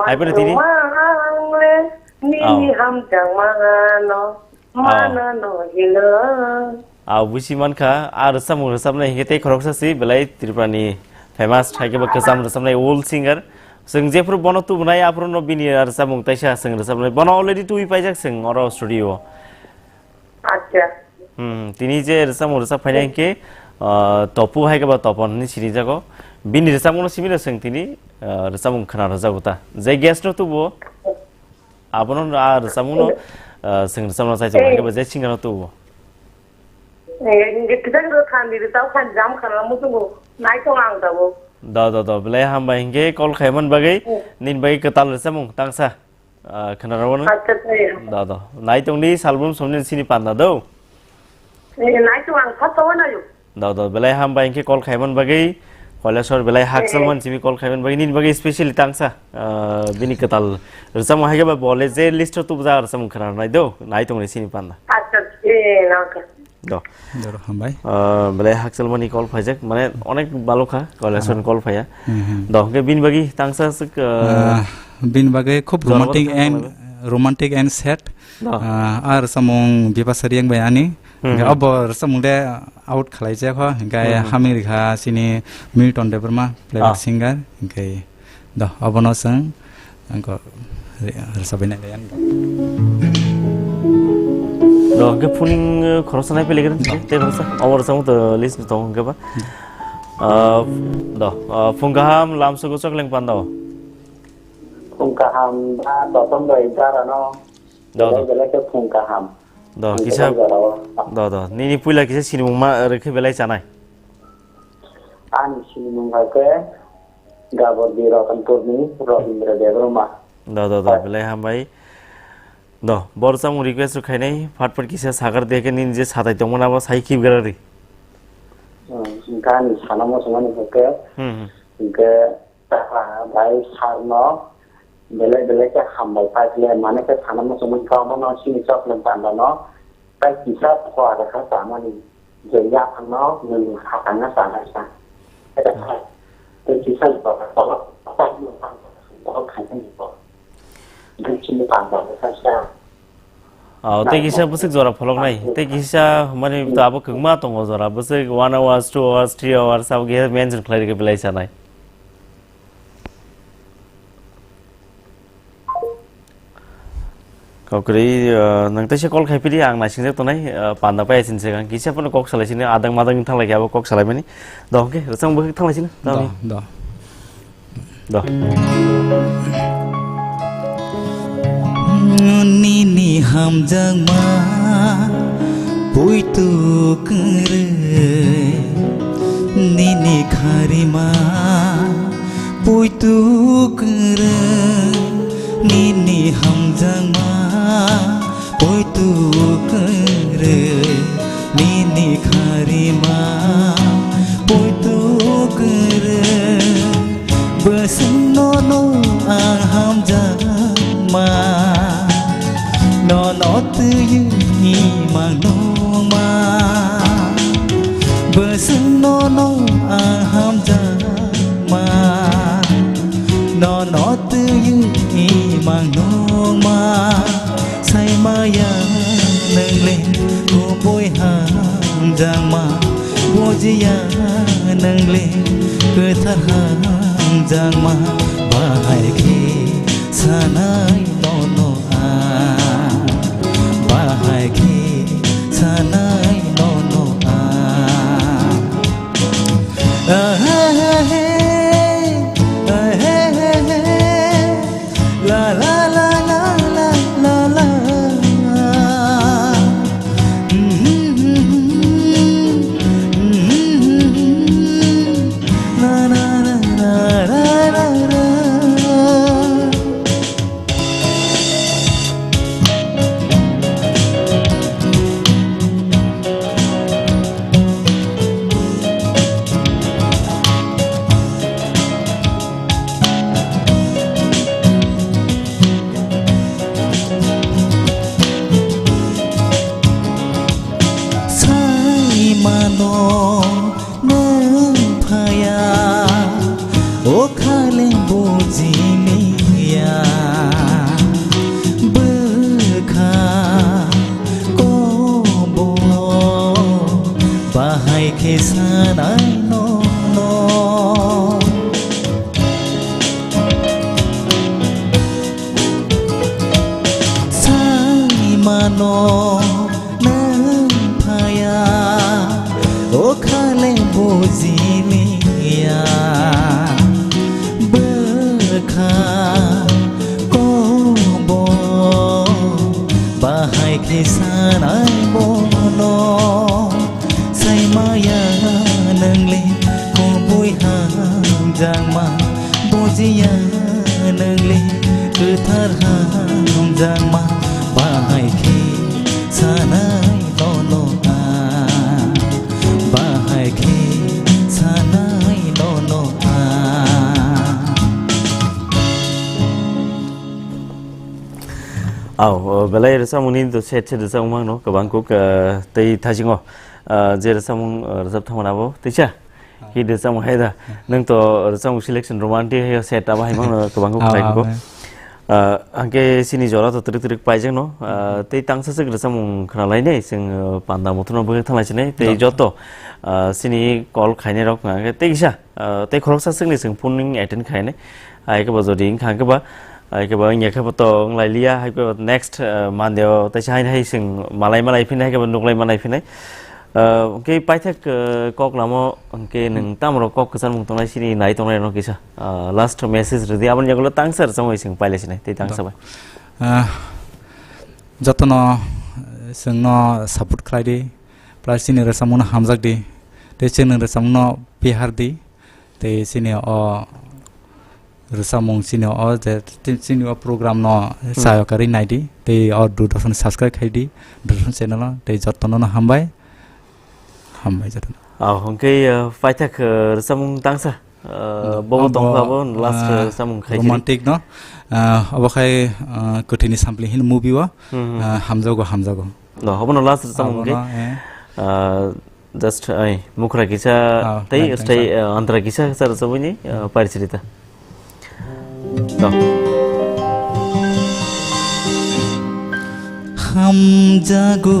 Hai bani tini? Uansukmani, nini Oh. hamjakmano. Mano no hino. Ah, busi mankha, ah, rwchapmung rwchapnai hinkhe tei khoroksa si belai Tripura ni famous, hai khe bo kwcham rwchapnai old singer. Chwng jephru bono tubunai, aphuru no bini ah rwchapmung taisa chwng rwchapnai. Bono already tubui paijak chwng oro studio o. Acha. Hmm, tini je rwchapmung rwchap phainai hinkhe, ah, Topu hai khe bo Topon hinwi sinijago. Bini rwchapmung no simi no chwng tini, ah, rwchapmung khna rwjago ta. Je guest no tubuo. Abono a rwchapmungno, ah, chwng rwchapna chai tongo, Eh. Haikhe bo je singer no tubuo. Eh, hinkhe kwchak rw thani rwchap thani jam khana muchungo nai tongo ang tabuk. Do, do, do, belai hambai hinkhe call khaimani bagwi, Eh. Nini bagwi kwtal rwchapmung tangsa, ah, khwnarwano. Acha, acha. Do, do. Nai tongdi salbrum somni sini panda do. Eh, nai tongo ang first o naio. Do, do, belai hambai hinkhe call khaimani bagwi, Kailasor belai hakchal Eh. man simi call khaimani bagwi, nini bagwi specially tangsa, ah, bini kwtal rwchapmung hai khe ba bo le je list o tubujak rwchapmung khna nai do, nai tongni sini panda. Acha, eh, nangkha. Do. Doro hambai. Ah, belai hakchal mani call phaijak, mane onek balo kha, Kailasor ni Ah. call phaiya. Hmm, hmm. Do, hinkhe bini bagwi tangsa swk, ah, Ah, bini bagwi khub jora romantic boro and, thangma romantic and sad. Do. Ah, ar samung Bipasari yang bai ani. Hmm, Hinkhe hmm. Abo rwchapmung de out khlai jak ho, hinkhe Hmm, hmm. Haming rikha chini Milton Debbarma, playback Ah. singer, hinkhe do, abono chwng, angko re-, rwchapwi nai lai ani. Do, hinkhe phuning, eh, khoroksa nai pele gren, Do. Tei khoroksa, abo rwchapmung to list ni tongo hinkhe ba. Hmm. Ah, do, ah, phung kaham, lamsugo chokleng panda o. Phung kaham, ba, Toton bai, Dara no. Do, do. Belai belai khe phung kaham. Do, kisa, do, do. Nini puila kisa sinimung ma rwkhe belai chanai. Ani sinimung hai khe Gabordi Ratanpurni Rabindra Debbarma. Do, do, do, belai hambai. Do, bor chamung request rw khainai, phat phat kisa sagar de khe nini je satai tongmani abo sai khibgra ri. Hmm, hwnkhe ani sana muchungmani hwnkhe, hmm, hmm, hwnkhe, Taha bai sarno belai belai khe hambai paikhle, mane khe sana muchungmani khe obono sini choklem pandano tai kisa phoa rwkha chamani je yaphangno nwng sakangna chanai sa. Tei kisa Oh, tei kisa bwswk jora pholoknai, tei kisa mani to abo kwbangma tongo jora, bwswk one hours, two hours, three hours, abo kisa mention khlai rwkhe belai sanai. Kok kwrwi, uh, nwng teisa call khai phidi, ang naisingjak tongnai, uh, panda pai asin se, ang kisa phano kok salai sini, adang madang thang lai khe abo kok salai mani. Do, hwnkhe, rwchapmung bwkhak thang lai sini, do. Do, do. Do. Nini hamjakma puitu kwrwi, nini kharima puitu kwrwi, nini hamjakma puitu kwrwi, nini kharima puitu kwrwi. Bwswk nono ang hamjakma, nono twiwi mang nungma. Bwswk nono ang hamjakma, nono twiwi mang nungma. Saimaya nwngle kubui hamjakma, bujiya nwngle kwthar hamjakma. Bahai khe sanai nono ang, bahai khe sanai nono ang. Ahehehe, ahehehe, la la la la la la la. Sai mano nwng phaya, o khale bujiliya. Bwkha kobo bahai khe sanai nono. Sai mano nwng phaya, o khale bujiliya. Bwkha kobo bahai khe sanai bono. Saimaya nwngle kubui hamjakma, bujiya nwngle kwthar hamjakma. Bahai khe sanai nono ang, bahai khe sanai nono ang. Au, o, belai rwchapmungni to set set rwchapmung mangno, kwbang kuk, eh, tei thasingo, eh, je rwchapmung, eh, rwchap thangmani abo teisa. Ah. Hit rwchapmung hai da. Ah. Nwng to rwchapmung selection romantic hai set abo hai mangno kwbang kuk Ah, khlai kuk. Ah. Eh, hwnkhe chini jora to twrwk twrwk paijakno, eh, tei tangsa swk rwchapmung khna lainai, chwng, eh, panda muthungno bwkhak thang lai sinai, tei Do. joto, eh, chini call khainai rok hwnkhe tei kisa. Ah, tei khoroksa swkni chwng phone ring attend khainai. Hai khe ba jodi wngkha khe ba, hai khe ba wngya khe ba to wng lai liya, hai khe ba next, ah, Monday o teisa hai hai chwng malai malai phinai, hai khe ba nuklai malai phinai. Ah, hwnkhe paithak, ah, kok lamo hwnkhe nwng tamo rok kok kwcharmung tongnai sini nai tongnai rok kisa, ah, last message rwdi, aboni yagulo tangsa rwchapmung hai chwng pailai sinai tei tangsa bai. Ah, jotono, chwngno support khlai di, plus chini rwchapmungno hamjak di, tei chwngni rwchapmungno pehar di, tei chini o rwchapmung chini o je, chini o program no Hmm. sayo karwi nai di, tei o Doordarshan subscribe khai di, Doordarshan channel o, tei jotono no hambai, hambai jotono. Ah, hwnkhe, ah, paithak, ah, rwchapmung tangsa. Ah, No, bobo abo, tongkha abo last, ah, ah, samung khai sini. Romantic no. Ah, abo khai, ah, Kwthwini Sampling hin movie o, Hmm, hmm. ah, hamjago, hamjago. No, obono last samung Abo khai. no, eh. Ah, just, ai, mukhra kisa Ah, tei line stay, tangsa. ah, antara kisa sa rwchapmung ni, ah, parisrita. No. Hamjago,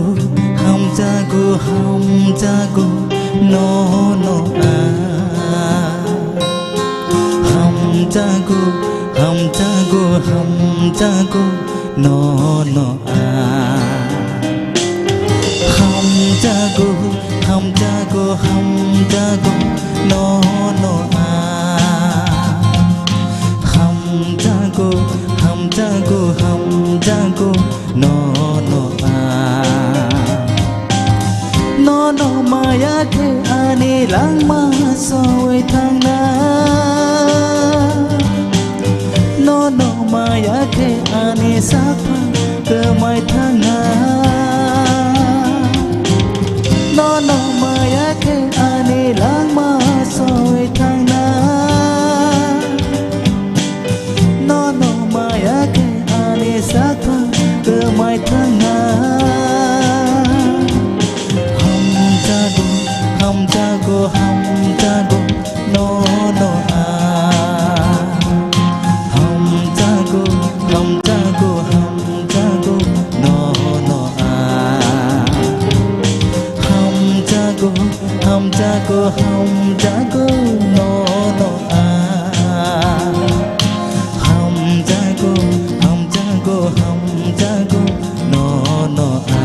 hamjago, hamjago, no, no, ah. Hamjago, hamjago, hamjago, no, no, ah. Hamjago, hamjago, hamjago, no, no, ah. Hamjago, hamjago, hamjago, no, no, ah. Nono maya khe ani langma soi thangna. Nono maya khe ani sakha kwmai thangna. Nono maya khe ani langma soi thangna. Nono maya khe ani sakha kwmai thangna. Hamjago, hamjago, hamjago, no, no, ah. Hamjago, hamjago, hamjago, no, no, ah. Hamjago, hamjago, hamjago, no, no, ah. Hamjago, hamjago, hamjago, no, no, ah.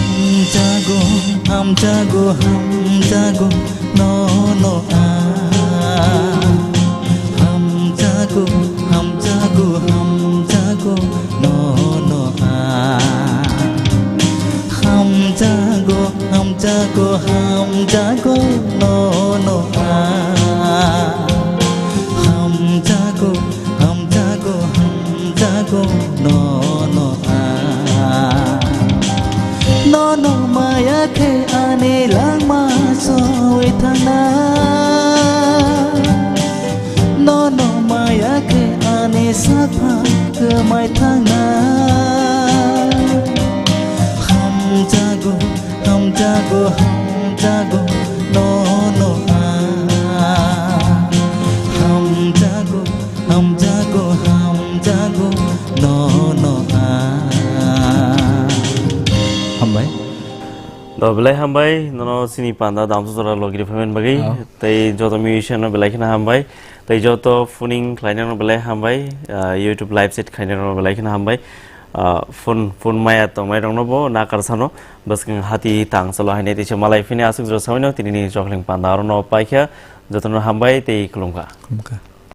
Hamjago, hamjago, hamjago, no, no, ah. Hamjago, hamjago, hamjago, no, no, ah. Hamjago, hamjago, hamjago, no, no, ah. Hamjago, hamjago, hamjago, no, no, ah. Nono maya khe ani langma soi thangna. Nono maya khe ani sakha kwmai thangna. Hamjago, hamjago, hamjago, no, no, ah. Hamjago, hamjago, hamjago, no, no, ah. Hambai. Do belai hambai, nono sini panda damsa jora logiri phaimani bagwi. Oh. Tei joto musician no belai kheno hambai. Tei joto phoning khlainai no belai hambai. Ah, YouTube live set khlainai no belai kheno hambai. Ah, phone, phone maya tongnai rokno bo nakar sano. Bwskang hati tang chalo hainai teisa malai phini aswk jora sawi no tini ni jokhleng panda aro no paikha. Jotono hambai tei khulumkha. Khulumkha.